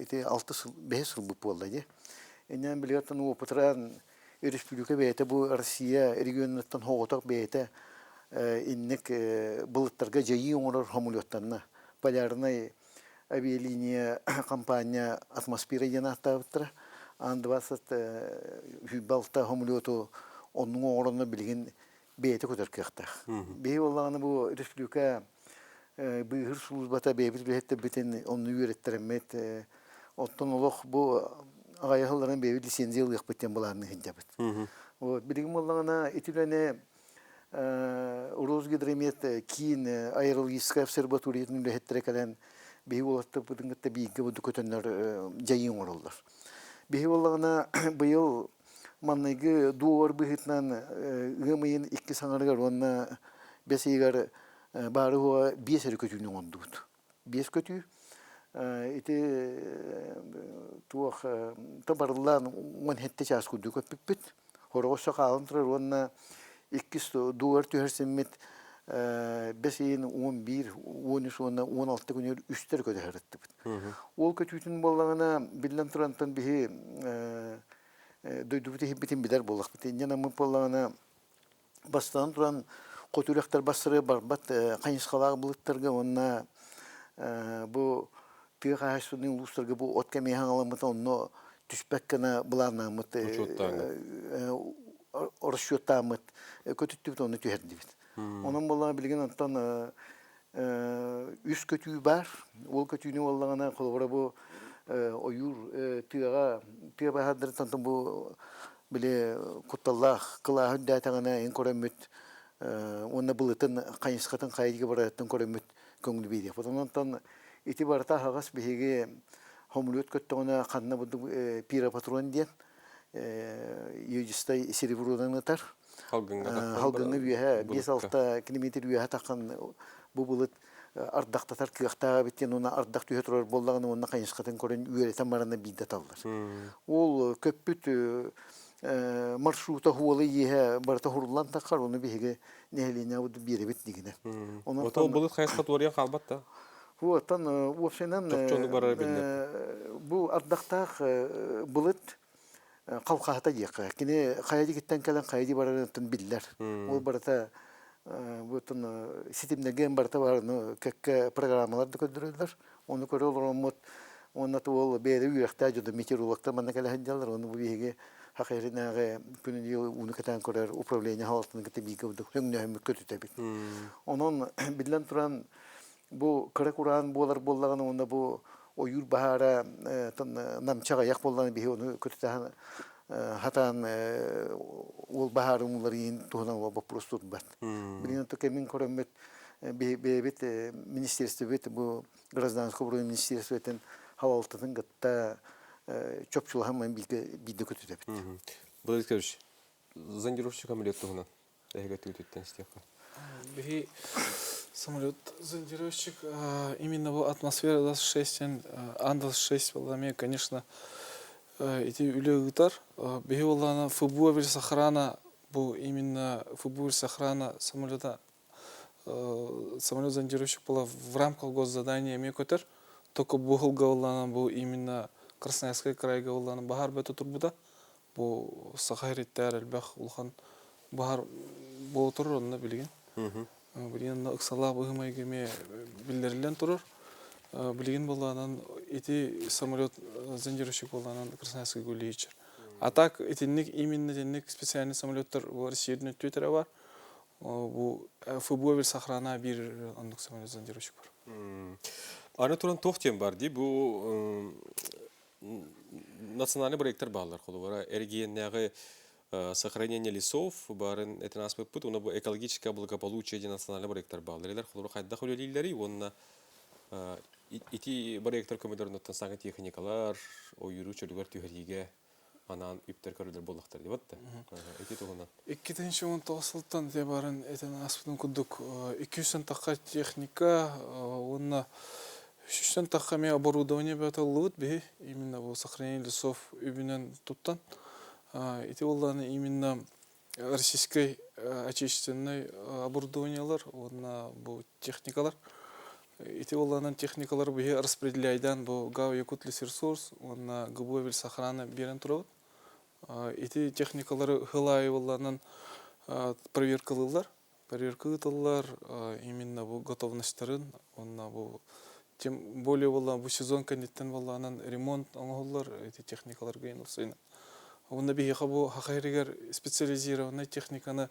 Speaker 2: ити алты сыл, бэһис сылбыт буолла дии. Иннинэн билигин уопутуран республика бэйэтэ бу Россия регионуттан соҕотох бэйэтэ инник былыттарга дьайыы оҥорор самолеттанна. Полярнай авиалиния компания атмосфера диэн ааттаабыттара. Аан 26 самолету оннуҥ оҥоронно билигин бэйэтэ көтөр кыахтаах. Биһи буоллаҕына бу республика быыһыыр службата бэйэбит үлэһиттэрбитин онну үөрэттэрэммит оттон олох бу аҕайа сылларын бэйэбит лицензия ылыахпыт диэн былаанныы сылдьабыт. Вот билигин буоллаҕына ити үлэни Росгидромет киин аэрологическай обсерваториятын үлэһиттэрэ кэлэн биһи уолаттарбытын кытта бииргэ буду көтөннөр дьайыы оҥороллор. Биһи буоллаҕына быйыл Манныгы дуогар быһыытынан ыам ыйын иккис аҥарыгар уонна бэс ыйыгар баары уоҕа биэс эрэ көтүүнү оҥордубут. Биэс көтүү. Ити туох барыллаан 17 чаас курдук көппүппүт. Хороҕо өссө хаалан турар уонна иккис дуогар түһэрсиммит бэс ыйын 11, 13 уонна 16 күнүгэр үстэр көтө сырыттыбыт. Ол көтүүтүн буоллаҕына, биллэн турантан биһи дойдубут иһиппитин билэр буоллахпыт. Инньэ наммыт буоллаҕына, бастаан туран хоту үрэхтэр бастары барбат хайысхалаах былыттарга уонна бу тыа хаһаайыстыбатын улуустарга бу от кэмиэ хаҥаламмыта онно түспэт гына былааннааммыт расчеттааммыт көтүттүбүт онно түһэрдибит. Онон буоллаҕына билигин онтон үс көтүү баар. Ол көтүүнү буоллаҕына холобура бу ойуур тыаҕа тыа баһаардарыттан бу били кутталлаах кылааһы үрдээтэҕинэ ин көрөммүт уонна былытын хайысхатын хайдыга барарыттан көрөммүт көҥүл биэриэхпит. Онон ити барыта аһаҕас биһиги хомулуот көттөҕүнэ ханна бурдук пиропатрон диэн юдистай серебронан ытар. Халгыҥҥа үөһэ 5-6 километр үөһэ таххан бу былыт ардахтатар кыахтаах эбит диэн уонна ардах түһэ турар буоллаҕына уонна хайысхатын көрөн үөрэтэн барана биирдэ таллар. Ол көппүт маршрута хуолы иэһэ барыта хуруллан таххар ону биһиги нэһилиэнньэҕэ биэрэбит дигинэ.
Speaker 1: Онон былыт хайысха туорыйан хаалбат да?
Speaker 2: Оттон уопсайынан бу ардахтаах былыт халхаһата диэххэ. Кини хайа дигиттэн кэлэн хайа дии барарыттан биллэр. Ол барыта бутун ситимнэргэ барыта бар кэккэ программалар да көрдөрөллөр. Ону көрө олороммут уонна ол бэйэлэ үөрэхтээх дьоно метеорологтар манна кэлэ сылдьаллар. Ону бу биһиги Хахэринээҕи күнүн ууну кэтээн көрөр управление халалтын кытта бииргэ өҥнөһөммүт көтүтэбит. Онон биллэн туран бу кыра кураан буолар буоллаҕына уонна бу ойуур баһаара намчаҕайах буоллаҕына биһи ону көтүтэ хатаан уол баһаары умулларыйын туһунан боппуруос турбат. Билигин то кэмин көрөммүт бэйэбит министерствобит бу гражданское оборона министерствотын халалтатын кытта чопчулаһан биирдэ көтүтэбит.
Speaker 1: Владимир Викторович, зондировщик самолет туһунан эһиги өттүгүтүттэн истиэххэ.
Speaker 3: Биһи самолет зондировщик именно бу атмосфера 26 Ан-26 буолла конечно ити үлэ ыытар. Биһи буоллаҕына ФБУ охрана бу именно ФБУ охрана самолета самолет зондировщик была в рамках госзадания эмиэ көтөр. Только бу сылга буоллаҕына бу именно Красноярскай крайга буоллаҕына баһаар бөтө турбута. Бу саха ириттээр элбэх улахан баһар буола турар онно билигин. Билигин онно ыксалаах быһыы-майгы эмиэ биллэриллэн турар. Билигин буоллаҕынан ити самолет зондировщик буоллаҕынан Красноярскайга үлэлиир. А так итинник именно итинник специальный самолеттар Россия үрдүнэн эрэ бар. Бу ФБО сохрана биир оннук самолет зондировщик бар.
Speaker 1: Аны туран туох диэн бар дии бу национальный проекттар бааллар холобура эрэгийиэннээҕи сохранение лесов баарын этин ааспыппыт уонна бу экологическое благополучие диэн национальный проекттар бааллар илэр холобура хайдах үлэлииллэрий уонна ити проекттар көмөлөрүнэн саҥа техникалар ойууру чөлүгэр түһэриигэ. анаан үптэр көрүллэр буоллахтар диэбит да. Ити туһунан.
Speaker 3: 2019 сылтан те барын этен ааспытын курдук 200 тахха техника уонна 300 тахха эмиэ оборудование бөтөллубут биһи именно бу сохранение лесов үбүнэн туттан ити буоллаҕына именно российской отечественной оборудованиелар уонна бу техникалар ити буоллаҕынан техникалар биһи распределяйдаан бу ГАУ Якутлесресурс уонна ГБУ Сохрана биэрэн турабыт. Ити техникалары сыл аайы буоллаҕынан проверкалыыллар. Проверка ыытыллар именно бу готовностьтарын уонна бу тем более буолла бу сезон кэнниттэн буоллаҕынан ремонт оҥоһуллар ити техникаларга инновацияны. Уонна биһиэхэ бу Саха сиригэр специализированнай техниканы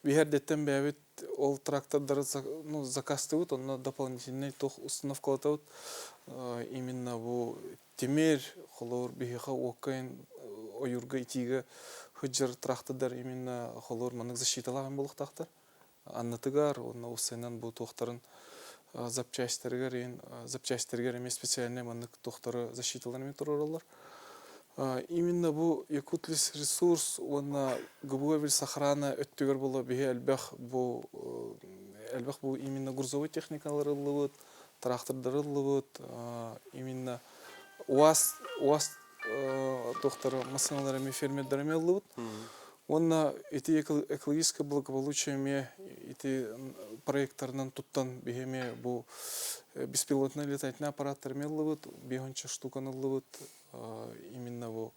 Speaker 3: биһи эрдэттэн бэйэбит ол трактордары ну, заказтыыбыт, онно дополнительный туох установкалатабыт именно бу тимир, холобур, биһиэхэ уокка ойуурга итиигэ сылдьар трактордар именно холобур маннык защиталаах буолуохтаахтар. Аннытыгар уонна уссайынан бу туохтарын запчастьтарыгар запчастьтарыгар эмиэ специальный маннык туохтары защиталар эмиэ туруораллар. Именно бу Якутлесресурс уонна ГБУ Сохрана өттүгэр була биһи элбэх бу элбэх бу именно грузовой техникалар ыллыбыт, трактордар ыллыбыт, именно УАЗ УАЗ туохтары массыыналар эмиэ фермердэр эмиэ ыллыбыт. Уонна ити экологическое благополучие эмиэ ити проекттарынан туттан биһи эмиэ бу беспилотный летательный аппараттар эмиэ ыллыбыт, биэһонча штуканы ыллыбыт, именно бу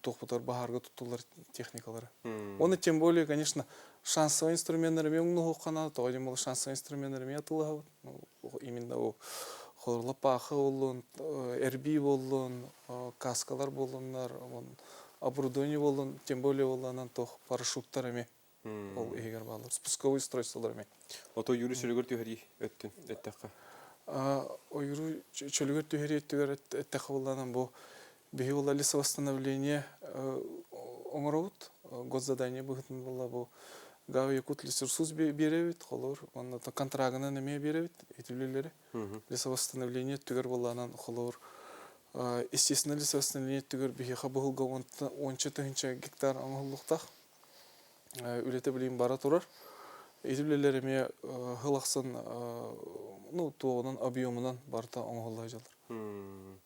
Speaker 3: туохпутар баһаарга туттуллар техникалары. Оны тем более, конечно, шансовый инструменттар эмиэ оҥоһуохха тоҕо диэн шансовый инструменттар эмиэ атыылаһабыт. Именно бу холорула паахы боллун, эрбии боллун, каскалар боллуннар, оборудование боллун, тем более болланан тох парашюттар эмиэ ол иһигэр бааллар. Спусковой устройстволар эмиэ.
Speaker 1: Ото юру чөлүгэр түһэрии өттүн эттэххэ.
Speaker 3: Ойуру чөлүгэр түһэрии өттүгэр эттэххэ болланан бу биһи була лесовосстановление оҥоробут госзадание быһыытынан буолла бу ГАУ Якутлесресурс биэрэбит холобур уонна контрагынан эмиэ биэрэбит ити үлэлэри лесовосстановление өттүгэр буоллаанан холобур естественно лесовосстановление өттүгэр биһиэхэ быһылга уонча тыһыынча гектар оҥоһуллуохтаах үлэтэ билигин бара турар ити үлэлэр эмиэ сыл ахсын ну туоҕунан объемунан барыта оҥоһулла сылдьаллар.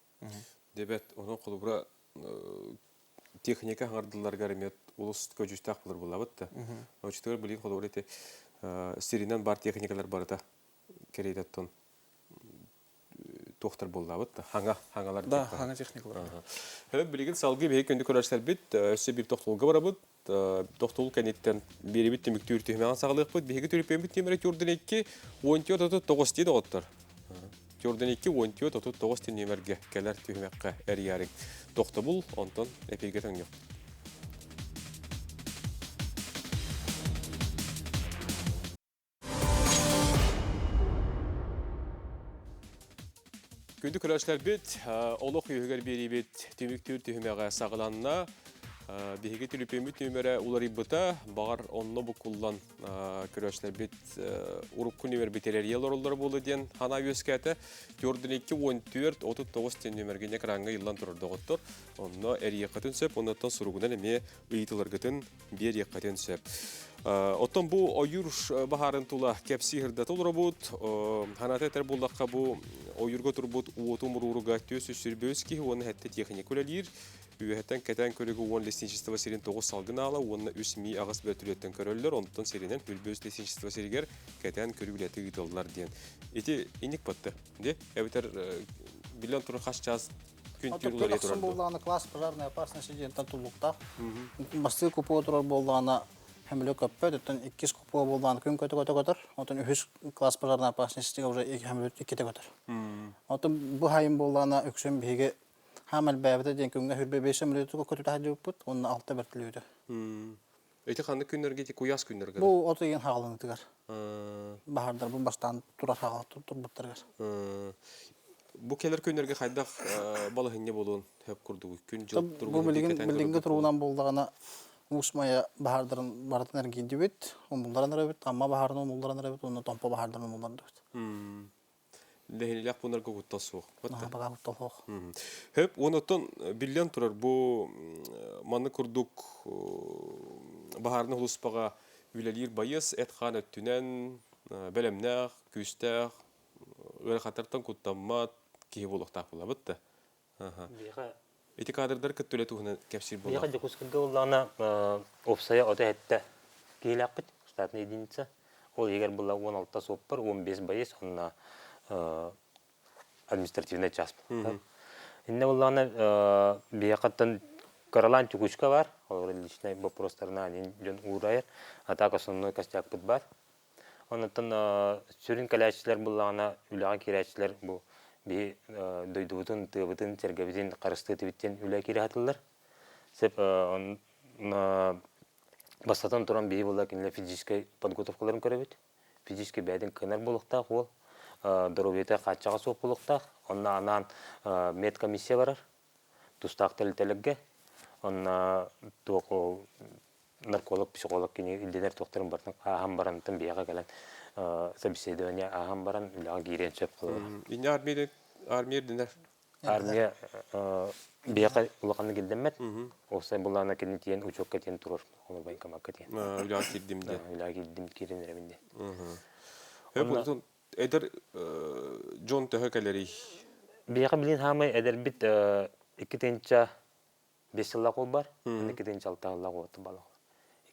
Speaker 1: Дебет, онон холобура техника хаҥардылларыгар эмиэ улус көдьүүстээх булар буоллабыт да. Оччотугар билигин холобура ити сиринэн бар техникалар барыта кэриэтэ туохтар буоллабыт да хаҥа хаҥалар
Speaker 3: Да, хаҥа техникалар.
Speaker 1: Хөп билигин салгыы биһиги күндү көрөөччүлэрбит өссө биир тохтолго барабыт. Тохтол кэнниттэн биэрибит түмүктүүр түһүмэҕин саҕалыахпыт. Биһиги түрүпүөммүт нүөмэрэ тюрден 2 14 39 дии доҕоттор. Тюрден 2 14 39 дии нүөмэргэ кэлэр түһүмэххэ эрийээриҥ. Тохтобул, онтон эпииргэ төҥнүөх. Күндү көрөөччүлэрбит, олох үөһүгэр биэриибит түмүктүүр түһүмэҕэ саҕаланна. Биһиги түлүпүөммүт нүөмэрэ уларыйбыта, баҕар онно буккуллан көрөөччүлэрбит урукку нүөмэрбит эрэрийэ олороллоро буолуо диэн санаа үөскээтэ. 42 14 39 диэн нүөмэргэ экраҥҥа ыйыллан турар доҕоттор. Онно эрийиэххитин сөп, оннуттан суругунан эмиэ ыйытыларгытын биэриэххитин сөп. Оттон бу ойуур баһаарын тула кэпсии сырдата олоробут. Ханата этэр буоллахха бу ойуурга турбут уоту мурууруга 425 киһи уонна сэттэ техника үлэлиир. Үөһэттэн кэтээн көрүүгэ уон лесничество сирин тоҕус салгын аала уонна үс мии аҕыс бөртүлүөттэн көрөллөр. Онтон сиринэн Хүлбүөс лесничество сиригэр кэтээн көрүү үлэтэ ыытыллар диэн. Ити инник батты. Де, эбэтэр билэн турар хас час
Speaker 5: Күн уларыйа турар буоллаҕына класс пожарной опасности диэнтэн туллуктаах. Бастыы купуга турар буоллаҕына хөмүлө көппөт, оттон иккис купуга буоллаҕына күн көтө-көтө көтөр, оттон үһүс класс пожарной опасности уже хөмүлө иккитэ көтөр. Оттон бу хайын буоллаҕына үксүн биһиги хаам элбээбитэ диэн күҥҥэ хүрбэ бес сөмөлүөтү көтүтэ сылдьыбыппыт уонна алта бэртилүүтэ.
Speaker 1: Ити ханнык күннэргэ ити куйаас күннэргэ?
Speaker 5: Бу от ыйын хаҕаланытыгар. Баһаардарбын бастаан турар хаҕал турбуттарыгар.
Speaker 1: Бу кэлэр күннэргэ хайдах балаһынньа буолуон хөп курдугуй? Күн-дьыл
Speaker 5: Бу билигин билиҥҥи туругунан буоллаҕына Уус Майа баһаардарын барытын эргийдибит, умулларан эрэбит, Амма баһаарын умулларан эрэбит уонна Томпо баһаардарын умуллардыбыт.
Speaker 1: Лэһинилээх пуунарга куттал суох.
Speaker 5: Баҕа куттал суох.
Speaker 1: Хөп, онуттан биллэн турар бу манны курдук баһаарны хулуспаҕа үлэлиир байыас эт-хаан өттүнэн бэлэмнээх, күүстээх, ыарахаттартан куттаммат киһи буолуохтаах буолабыт да. Ити кадрдар кытта үлэ туһунан кэпсиир буоллах.
Speaker 4: Биһиэхэ Дьокуускайга буоллаҕына уопсайа ото эһэттэ киһилээхпит, штатная единица. Ол иһигэр буолла 16 суоппар, 15 боец, онно административнай час. Иннэ буоллаҕына биһиэхэттэн кыралаан текучка бар, ол личнай вопростарынан дьон уурайар, а так основной костякпыт бар. Онтон сүрүн кэлээччилэр буллаҕына үлэҕэ киирээччилэр бу биһи дойдубутун, тыабытын, сэргэбитин харыстыытыбыттан үлэ киирэ сатыллар. Сөп бастатан туран биһи буолла кинилэр физическэй подготовкаларын көрөбүт. Физически бэйэтин кыанар буолуохтаах уол, доруобуйата хааччаҕа суох буолуохтаах. Онно анаан медкомиссия барар тустаах тэрилтэлэргэ. Онно туох нарколог, психолог кини ирдэнэр туохтарын барытын ааһан баран биһиэхэ кэлэн собеседование ааһан баран үлэҕэ киириэн сөп холобура.
Speaker 1: Инньэ армия армия ирдэнэр.
Speaker 4: Армия биһиэхэ улаханнык ирдэммэт. Уопсай былаана кини тиийэн учуокка тиийэн турар ол военкомакка тиийэн.
Speaker 1: Үлэҕэ киирдим диэн.
Speaker 4: Үлэҕэ киирдим киирэн эрэбин диэн.
Speaker 1: Онтон эдэр дьон төһө кэлэрий?
Speaker 4: Биһиэхэ билин хаамай эдэрбит 2 5 сыллаах уол бар, 2 6 сыллаах уол балах.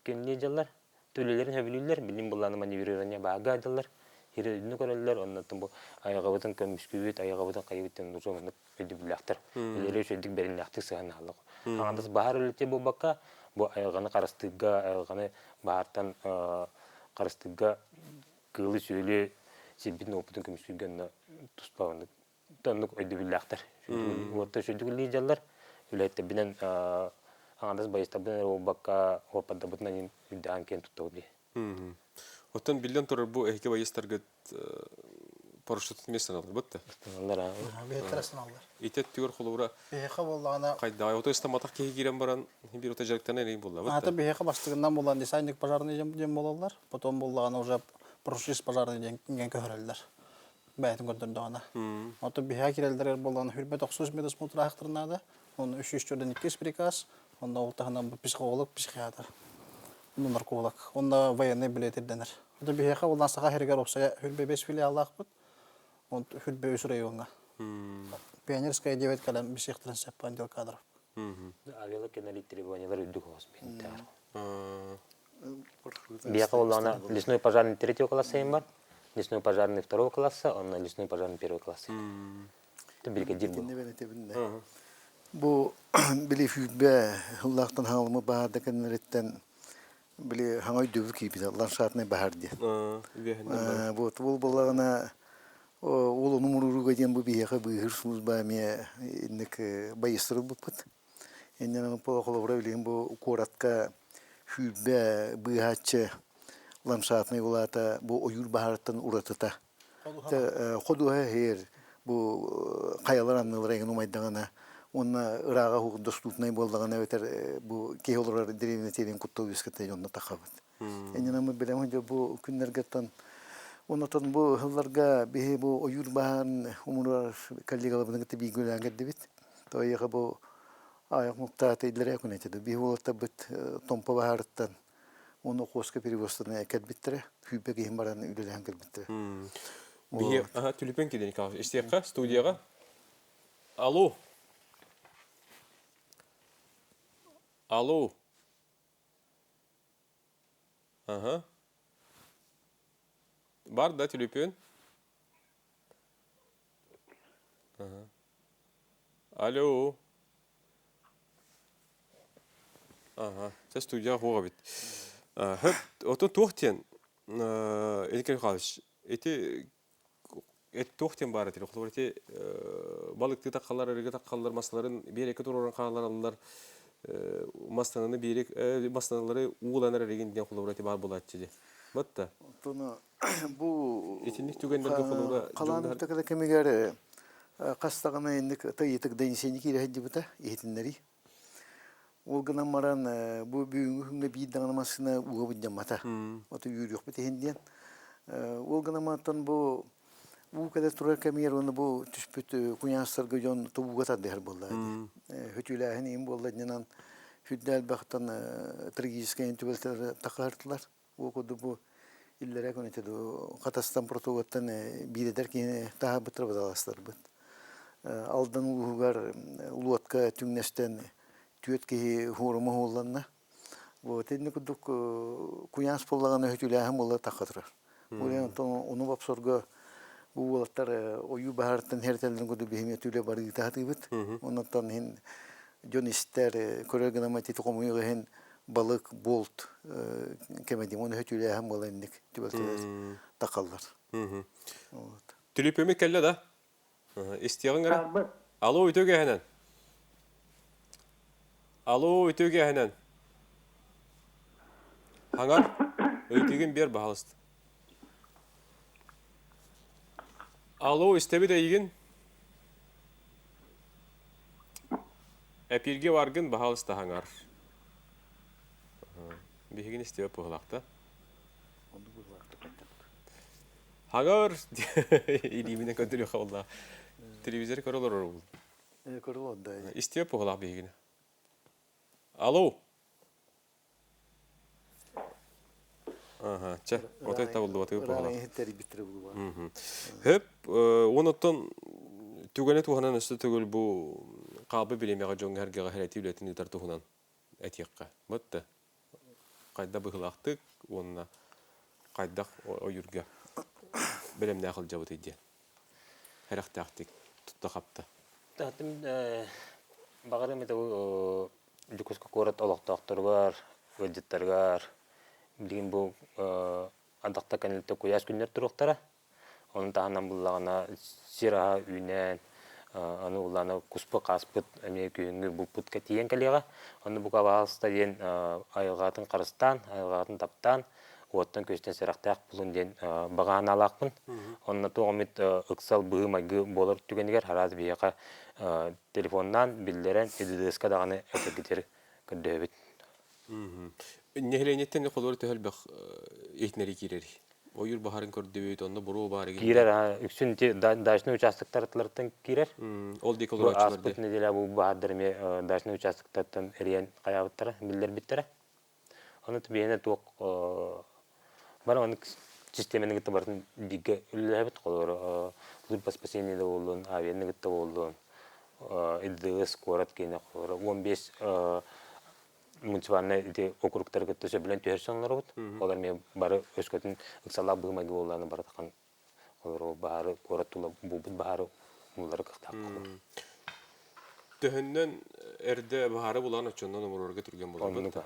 Speaker 4: Иккинни дьаллар, төлөлөрүн хөбүлүүллэр, билим буллааны маневрирование баага дьаллар, хирөйдүнү көрөллөр, оннотон бу айҕабытын көмүскүүбүт, айҕабытын хайыбыттан уже оннук өйдөбүллээхтэр. Үлэлэри үчүгдүк бэриннээхтик сыһаннааллар. Аҥардас баһаар үлэтэ буолбакка, бу айылҕаны харыстыырга, айылҕаны баһаартан харыстыырга кыылы-сүөлү сирбитин-уоппутун көмүскүүргэ онно туспа оннук оннук өйдөбүллээхтэр. Уоттар үчүгдүк үлэлиир Үлэһиттэрбинэн аҥардас байыстарбынан эрэ буолбакка, уоппардабытынан үрдээн киэн туттабыт дии.
Speaker 1: Оттон биллэн турар бу эһиги байыстаргыт парашютун эмиэ саналлар да?
Speaker 4: Ыстаналлар аа.
Speaker 5: Биһиттэр ыстаналлар.
Speaker 1: Ити өттүгэр холобура
Speaker 5: Биһиэхэ буоллаҕына
Speaker 1: хайдаҕай ото ыстамматах киһи киирэн баран биир ото дьарыктанан эрэй буоллабыт
Speaker 5: Аата биһиэхэ бастыгынан буолан десантник пожарный диэн буолаллар. Потом буоллаҕына уже парашютист пожарный диэн көһөрөллөр. бэйэтин көрдөрдөҕүнэ. Оттон биһиэхэ киирэллэригэр буоллаҕына хүрбэ тохсус медосмотр аахтарын наада. Онно 342 приказ, онно ол таһынан психолог, психиатр, онно нарколог, онно военный билет ирдэнэр. Оттон биһиэхэ буоллаҕына Саха сиригэр уопсайа хүрбэ бэс филиаллаахпыт, онт хүрбэ үс райоҥҥа. Пионерская девять кэлэн бисиэхтэрин сөп отдел кадров.
Speaker 4: Авиалар кэнэлит требованиялар үрдүк оҕус биһиттэр. Биһиэхэ буоллаҕына лесной пожарный третьего класса иһин бар, лесной пожарный второго класса, онно лесной пожарный первого класса. Это бригадир был.
Speaker 2: Бу били сүүрбэ сыллаахтан хаалымы баһаарда кэннилэриттэн били хаҥа өйдөбүл киирбитэ ландшафтный баһаар диэн. Вот ол буоллаҕына ол ону мурууруга диэн бу биһиэхэ быыһыыр служба эмиэ инник байыстар ылбыппыт. Иннинэн холобура билигин бу куоратка сүүрбэ быыһааччы ландшафтнай улаата бу ойуур баһаарыттан уратыта. Ходуһа иһэр бу хайалар аннылара эҥин умайдаҕына уонна ырааҕа доступнай буоллаҕына эбэтэр бу киһи олорор дэриэбинэтигэр куттал үөскэтэ дьонно тахабыт. Иннинэн мы билэм дьэ бу күннэргеттан онотон бу ыһылларга биһи бу ойуур баһаарын умурар коллегаларбытын кытта бииргэ үлэлээн кэлдибит. Тоойуоха бу айах муктаата иллэрээ күн этэ. Биһи уолаттарбыт Томпо баһаарыттан уонна Охуоска перевозтан кэлбиттэрэ. Күүппэ киһин баран үлэлээн кэлбиттэрэ.
Speaker 1: Биһи аха түлүпэн киден истиэххэ студияҕа. Алло. Алло. Ага. Бар да түлүпүөн? Ага. Алло. Ага. Це студия хуга бит. Хөп, ото туох диэн Эдик Михайлович, ити эт туох диэн баар этил? Холобур ити балыктыы таххалар, арыгы таххаллар, масларын биэрэккэ туруоран хааллараллар, мастананы биэрик мастаналары ууланар эригин диэн холобура ити баар буолааччы дии. Батта.
Speaker 2: Оттон бу
Speaker 1: Итинник түгэннэргэ холобура
Speaker 2: халаан ортокула кэмигэр хас даҕаны инник ыйытык донесение киирэ сылдьыбыта иһитиннэрии. Ол гынан баран бу бүгүҥҥү күҥҥэ биир даҕаны массыына ууга былдьаммата. Ото үүрүөхпүт иһин диэн. Ол гынан баран бу Уу кэлэ турар кэмигэр уонна бу түспүт куйаастарга дьон тубууга тардыһар буолла дии. Хөтүүлээһин иһин буолла иннинэн сүрдэ элбэхтэн трагическай түбэлтэлэр тахаһыртылар. Бу курдук бу иллэрээ күн ити Хатастан протоготтан биир эдэр киһини таһаарбыттар бадаластарбыт. Алдан улууһугар лодка түҥнэстэн түөрт киһи хуорума уһулланна. Вот инни курдук куйаас буоллаҕына өтүүлээһин буолла тахха турар. Онтон ону бопсорго бу уолаттар ойуу баһарыттан хэрэтэллэрин курдук биһиги өтүүлэ барыыта сатыыбыт. Оннуттан иһин дьон истэр, көрөр гынама ити хомуйуох иһин балык, болт кэмэдим оны өтүүлээһин буола инник түбэлтэлэр тахаллар.
Speaker 1: Түлүпүөмү кэллэ да? Истиэҕиҥ эрэ. Алло, үтүө киэһэнэн. Алло, үтүө киэһэнэн. Хаҥар, ыйытыгын биэр, баһалыст. Алло, истэбит эйигин. Эпииргэ баргын, баһалыста хаҥар. Биһигин истибэт быһылаахта. Хаҥар илиибинэн көрдөрүөххэ буолла. Телевизор көрө олорор уол.
Speaker 2: Көрө олордо.
Speaker 1: Истиэ буолаах биһигини. Алло. Аха, чэ, отой табыллыбатыы буолла. Хөп, онуттан түгэни туһанан өссө төгүл бу хаалбы бириэмэҕэ дьоҥҥо эргэҕэ хэрэтии үлэтин ыытар туһунан этиэххэ. Бытты. Хайда быһыылаахтык уонна хайдах ойуурга бэлэмнээх сылдьабытый диэн сэрэхтээхтик тутта-хапта.
Speaker 4: Таһтым баҕарым это Дьокуускай куорат олохтоохторугар, ыалдьыттарыгар билигин бу ардахта кэнниттэн куйаас күннэр туруохтара. Ону таһынан буллаҕына сир аһа үүнэн, аны улаана куспут-хааспыт эмиэ күһүҥҥү булпут тиийэн кэлиэҕэ. Онно бука баҕаста диэн айылҕатын харыстаан, айылҕатын таптаан, уоттан-күөстэн сэрэхтээх булун диэн баҕа санаалаахпын. Онно туох эмит ыксал быһыы-майгы буолар түгэнигэр араас биһиэхэ телефоннаан биллэрэн ИДДС-ка даҕаны этэргитигэр көрдөһөбүт.
Speaker 1: Нэһилиэнньэттэн холуор төһө элбэх иһитиннэрии киирэрий? Ойуур баһарын көрдүбүт, онно буруо баар
Speaker 4: Киирэр, үксүн ити дачный участоктартан киирэр.
Speaker 1: Ол диэки олорооччулар
Speaker 4: Ааспыт неделя бу баһаардар эмиэ дачный участоктартан эрийэн хайаабыттара, биллэрбиттэрэ. Ону биһиэнэ туох бары маннык систиэмэни кытта барытын бииргэ үлэлэһэбит. Холобура, служба спасения да буоллун, авианы кытта буоллун, ИДС куорат киинэ холобура 15 муниципальнай ити округтары кытта сөбүлэн түһэрсэн олоробут. Олор эмиэ бары өскөтүн ыксалаах быһыы-майгы буоллаҕына барытахан олору баһаары куорат тула буолбут баһаары умуллары кыахтаах буолар.
Speaker 1: Төһөннөн эрдэ баһаары булан оччоннон умурарга түргэн буолар да?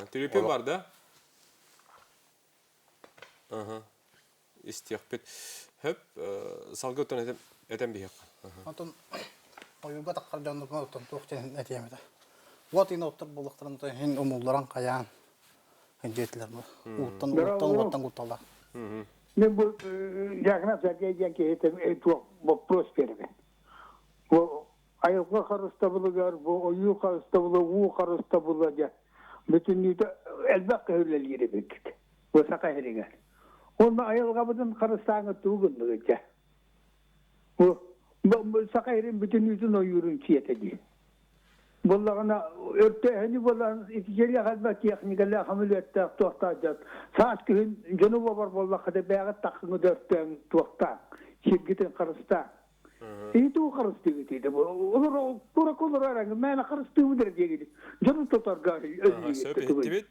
Speaker 1: Түлүпүн бар да? Аха. Истиэхпит. Хөп, салгы оттон этем этем биһиэххэ.
Speaker 5: Онтон ойууга таххар дьоннорго оттон туох диэн этиэм этэ. Уот иин оттор буоллахтарын иһин умулларан хайаан дьиэтилэр бу. Ууттан ууттан уоттан кутталлар.
Speaker 7: Мен бу Дьяконов Сергей диэн киһитин туох вопрос биэрэбин. Бу айылҕа харыстабылыгар, бу ойуу харыстабыла, уу харыстабыла диэн бүтүннүүтэ элбэх киһи үлэлиир эбиккит. Бу саха иһиригэр. Уонна айылҕабытын харыстааҥҥа тугу гынныгыт дьэ? Бу саха иһирин бүтүннүүтүн ойуурун сиэтэ дии. Буоллаҕына өртөөһүнү буолан итичэлиэх элбэх техникалаах хамүлүөттээх туохтаах дьон саас күһүн дьону буолар буоллаххына бэйэҕит таххыҥыт өртөөҥ туохтаах сиргитин харыстааҥ. Ити тугу харыстыыгыт ити олор курак олорор эрэҥ мээнэ харыстыыбыт эрэ диэгит дьону тутарга
Speaker 1: Сөп иһиттибит.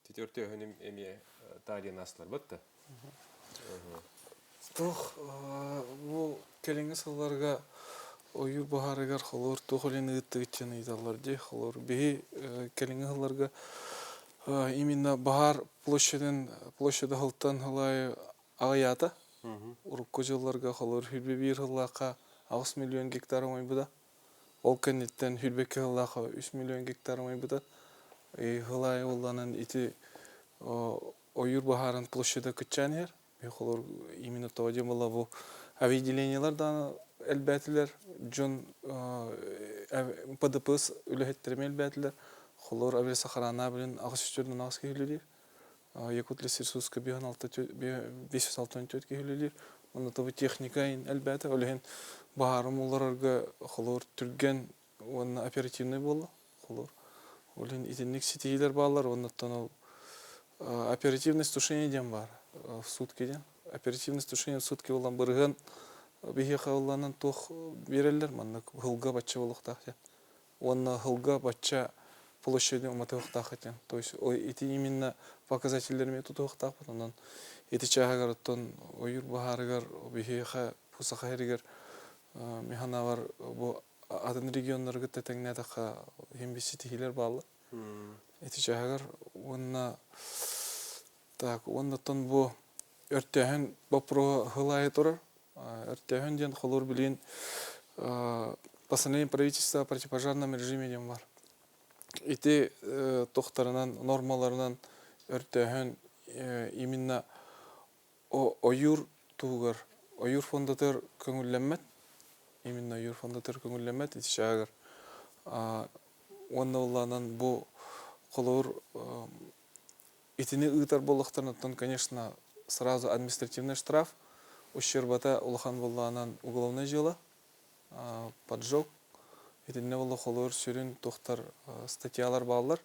Speaker 1: Четвертый эмиэ таарыйан аастыларбыт да.
Speaker 3: Туох бу кэлиҥҥи сылларга ойуур баһаарыгар холуур туох үлэни ыыттыгыт диэн ыйыталлар дии. Холуур биһи кэлиҥҥи сылларга именно баһаар площадын площада сылтан сыл аҕыйаата. Урукку дьылларга холуур сүүрбэ биир сыллаахха 8 миллион гектар умайбыта. Ол кэнниттэн сүүрбэккэ сыллаахха 3 миллион гектар умайбыта. Сыл аайы буоллаҕынан ити ойуур баһаарын площада кыччаан иһэр. Холор именно того диэн буолла бу авиаотделениелар даҕаны элбээтилэр, дьон ПДПС үлэһиттэрэ эмиэ элбээтилэр. Холор авиасохрана билин 848 киһи үлэлиир. Якутлесресурска 564 киһи үлэлиир. Онно тобу техника элбээтэ. Ол иһин баһаарым олорорго холуур түргэн уонна оперативный буолла. Холуур. Ол иһин итинник ситиһиилэр бааллар. Оннуттан ол оперативность тушение диэн баар в сутки диэн. Оперативность тушение в сутки буолан бырыһыан биһиэхэ ылланан туох биэрэллэр маннык ыһылга бачча буолуохтаах диэн. Уонна ыһылга бачча площади уматыахтаах этин. То есть ити именно показателлэрми тутуохтаахпыт. Онон ити чааһыгар оттон ойуур баһаарыгар биһиэхэ бу Саха сиригэр механавар бу атын регионнарга тэҥнээтэххэ иһин би ситиһиилэр бааллар. Ити чааһыгар уонна так уонна оттон бу өртөөһүн боппуруоһа сыл аайы турар. Өртөөһүн диэн холуур билигин постановление правительства о противопожарном режиме диэн бар. Ити тохтарынан, нормаларынан өртөөһүн именно ойуур туһугар, ойуур фондатыгар көҥүллэммэт. Именно ойуур фондатыгар көҥүллэммэт ити чааһыгар. Уонна улаанан бу холобур итини ыытар буоллахтарына, оттон, конечно, сразу административный штраф, ущербата улахан буоллаҕынан уголовное дьыала, поджог, итиннэ буолла холуур сүрүн туохтар статьялар бааллар.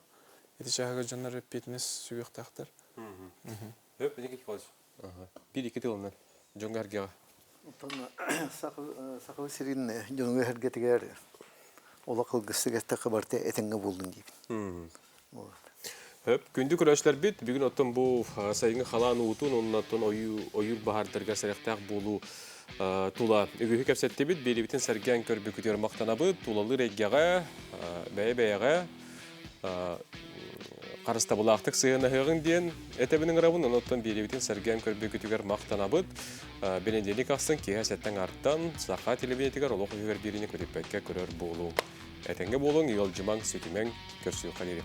Speaker 3: Ити чааһыгар дьоннор эппиэтинэс сүгүөхтээхтэр.
Speaker 1: Өп, Николаевич. Биир-икки тылынан дьоҥҥо эргэҕэ.
Speaker 2: Оттон Саха сирин дьонугар эргэтигэр олох кылгастык эттэххэ барыта этэҥҥэ буоллун диибин.
Speaker 1: Хөп, күндү көрөөччүлэрбит, бүгүн оттон бу сайыҥҥы халаан уутун уонна оттон ойуур баһаардарыгар сэрэхтээх буолуу тула үгүһү кэпсэттибит, биэрибитин сэргээн көрбүкүтүгэр махтанабыт, тулалыыр эйгэҕэ, бэйэ-бэйэҕэ харыстабылаахтык сыһыанаһыаҕыҥ диэн этэбин ыҥырабын, онон биэрибитин сэргээн көрбүкүтүгэр махтанабыт. Бэнидиэнньик ахсын киэһэ сэттэн артан Саха телевидениетигэр олох үһүгэр биэриини көтүппэккэ көрөр буолуҥ. Этэҥҥэ буолуҥ, ыалдьымаҥ, сүтүмэҥ, көрсүөххэ диэри.